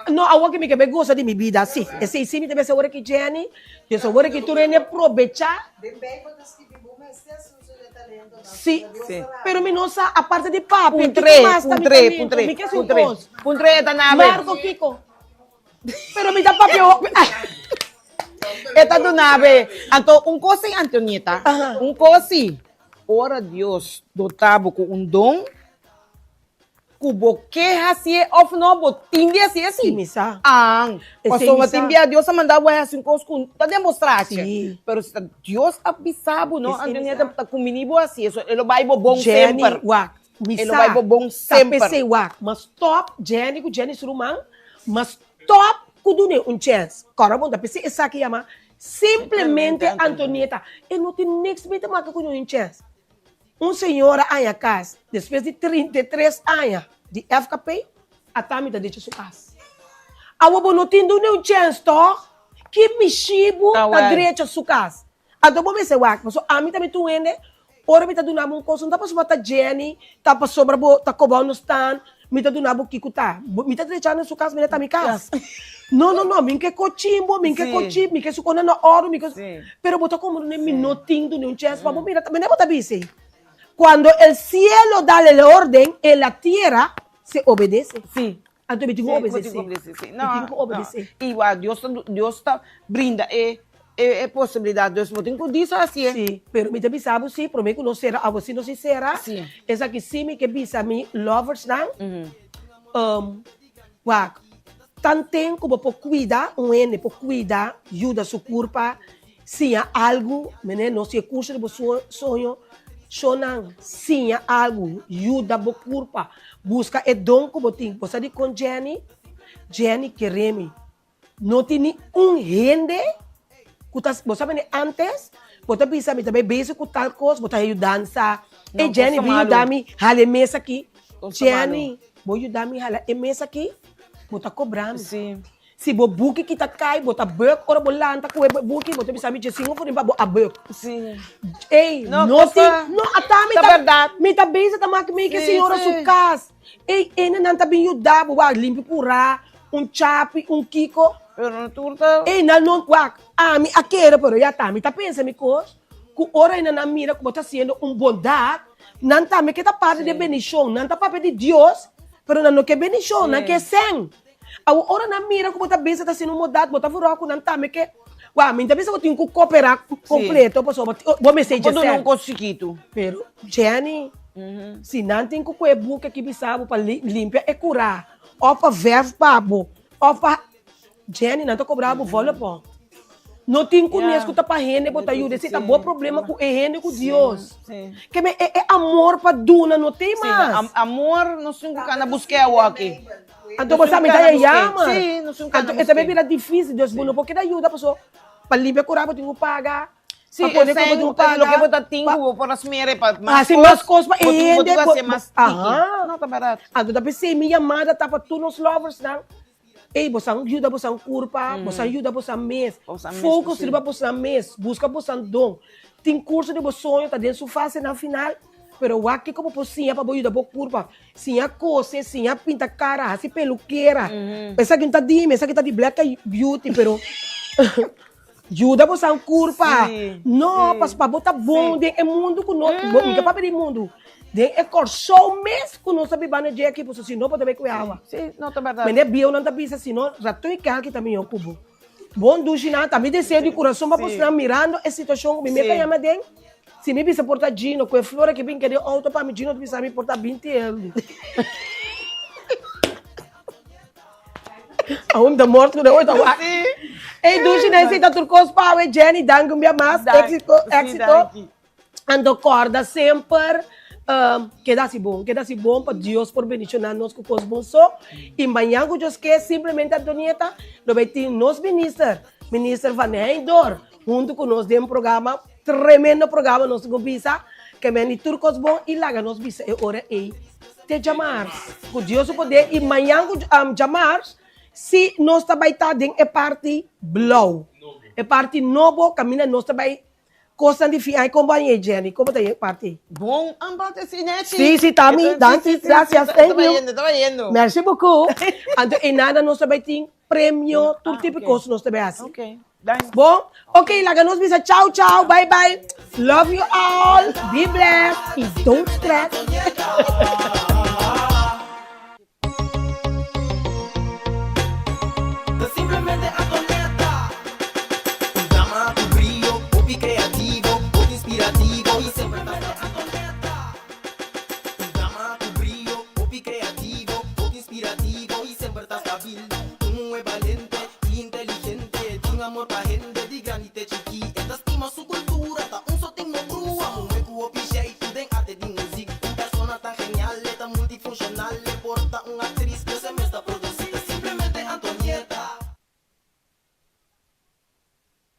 No, awor ke mi ke bai gosa di mi bida, si. Esei si mi ta bisa awor aki Jenny, dus awor aki tur hende probecha. Den Bijbel ta skibi bo mester hasi uso di e talentonan. Si, pero mi no sa aparte di papia, Puntr'é, kiko mas ta mi puntr'é, talento? puntr'é, Mi ke hasi un puntr'é, kos. puntr'é e ta nabe. Marco kiko? Pero mi ta papia hopi. E ta duna be. Anto un kos si Antonieta, un kos si, ora Dios dota bo ku un don, ku bo ke hasié òf no, bo tin di hasié si. Si mi sa. An, Esei mi pasobra sa. tin bia Dios a manda bo a hasi un kos ku ta demostrá che. Si. Pero si ta Dios a bisa bo no, Esei mi Antonieta, sa. ta kumbiní bo hasié, so e lo bai bo bon Jenny, semper. wak, Mi E lo sa, bai bo bon ta semper. p'esei wak, ma stop Jenny ku Jenny su ruman, ma stop ku dun'é un chèns. Kòrda bon, ta p'esei esaki yama simplemente Antonieta. E no tin niks mi ta maka ku dun'é un chèns. Un señora haña kas despues di 33 aña di FKP, ata mi ta decha su kas. Awo bo no tin dun'é un chèns tòg? Ki mishibu ta drecha su kas? Anto bo mester wak, pasobra ami ta mi tur hende, ora mi ta duna bo un kos, no ta pasobra ta Jenny, ta pasobra bo ta koba un stan, mi ta duna bo kiko ta. Mi ta drecha na su kas, mi ta mi kas. No, no, no, mi ke kochin bo, mi ke kochi, mi ke su kona na òrdu, mi ke, pero bo ta komprende mi no tin duna un chèns pa bo mira, mene bo ta bisa ei? Cuando el cielo da el orden, en la tierra se obedece. Anto mi tin ku obedesé. Mi tin Mi tin ku obedesé. I wak, Dios ta, Dios ta brinda e, e, e posibilidat. Dus bo tin ku disa hasié. Sí, pero mi ta bisa bo sí, promé ku nos sera, abo si nos si sera, Sí. esaki sí mi ke bisa mi loversnan, wak, tanten ku bo por kuida un hende, por kuida, yuda su kurpa, Siña algu, mene no si e kurso di bo soño, shownan, siña algu, yuda bo kurpa, buska e don ku bo tin. Bo sa dikon Jenny? Jenny kere mi. No tin ni un hende ku ta, bo sa mene antes, bo ta bisa mi ta bai bezig ku tal kos, bo ta yudansa, ey Jenny bin yuda mi hala e mes aki. Jenny, bo yuda mi hala e mes aki, bo ta kobra mi. Si bo buki kita kai, bo ta buk, ora bo lanta ku e buki, bo ta bisa mi dje sin ofo pa bo a buk. Sí. Ey, No, no cosa- tin, no, ata mi Ta ta, berdad. mi ta bezig ta maki mi ke Sí, señora sí. su kas. Ey, ene nan ta bin yuda bo, wak, limpi purá, un chapi, un kiko. Pero no tur ta. Ey, nan no, wak, ami a kere, pero ya ta, mi ta pensa mi kos, ku ora ene nan mira ku bo ta hasiendo un bondat, nan tambe ke ta parti di e bendishon, nan ta papia di Dios, pero nan no ke bendishon, nan ke sèn. Awor ora nan mira ku bo ta bisa ta haciendo un modat, bo ta furó ku nan tambe ke, wak, mi ta bisa bo tin ku koperá kompleto pasobra bo bo mester Bo duna dje un kos chikitu. Pero Jenny, si nan tin ku kohe buki aki bisa bo pa limpia e kurá òf pa vèrf pa bo òf pa, Jenny, nan ta kobra bo vòlopò. No tin ku nes ku ta pa hende bo ta yuda, esei ta bo problema ku e hende ku Dios. Ke men e e amor pa duna no tin mas. Amor nos tin ku kana busk'é awoki. Anto bo sa mi ta yama. Anto e ta bay bira dificil, dus bo no por keda yuda paso pa limpia kura bo tin ku paga, pa pone ku bo tin ku paga. Loke bo ta tin ku bo por a smere pa mas Hasi mas kos pa e hende. Bo tin ku hasi mas tiki. No ta bèrdat. Anto ta p'esei mi yamada ta pa tur nos loversnan. Ey, bosan yuda bosan kurpa, bosan yuda bosan mes. Focus riba bosan mes, buska bosan don. Tin kurso di bo soño ta den su fasenan final. pero wak kiko bo por siña pa bo yuda bo kurpa. Siña kose, siña pinta kara, hasi pelukera. Esaki no ta di mi, esaki ta di Black Beauty, pero yuda bo san kurpa. No, pas pa bo ta bon den e mundu ku nos, bo mi ke papia di mundu, den e Kòrsou mes ku nos ta biba na dje aki, pasobra si no bo ta bai ku e awa. Mende bieunan ta bisa si no, raton i kèlki ta mihó ku bo. Bon dushi nan, ta mi deseo di kurason pa bosonan mirando e situashon ku mi meta yama den. Si mi bisa por ta Gino, ku e flor aki bin kede outo pa mi, Gino ta bisa mi por ta 20 euro. Aun mi ta morto ku den oito wak. Ey dushi nan esei ta tur kos pa awe Jenny, danki un bia mas, éxito, éxito. Anto kòrda semper keda hasi bon, keda hasi bon pa Dios por bendishoná nos ku kos bon so. I mañan ku Dios ke simplemente Antonieta lo bai tin nos minister, minister Van Heijndor huntu ku nos den programa. Tremendo programa nos tin ku bisa ke men di tur kos bon i laga nos bisa e ora ei te djamars ku Dios su poder i mañan ku djamars si nos ta bai ta den e parti blou e parti nobo kaminda nos ta bai kosnan di fin ai kon bo a yei Jenny kon bo ta yei parti ei. Bon an parti si Netchi. Si si ta mi danki gracias thank you Ta bayendo merci beaucoup anto einada nos ta bai tin premio tur tipo di kos nos ta bai hasi. Bon, ok, laga nos bisa chao chao, bye bye. Love you all, be blessed y don't stress. Simplemente Antonieta. Un dama cu brillo, hopi creativo, hopi inspirativo y semper ta Antonieta. Un dama cu brillo, hopi creativo, hopi inspirativo y semper ta stabil. Un muhe balente y inteligente, tin amor pa hende di grandi te chikí. E ta stima su cultura, ta un sotin no brua. Muhe cu hopi jeitu den arte di muziek. Un persona tan genial, e ta multifuncional, e por ta un actriz.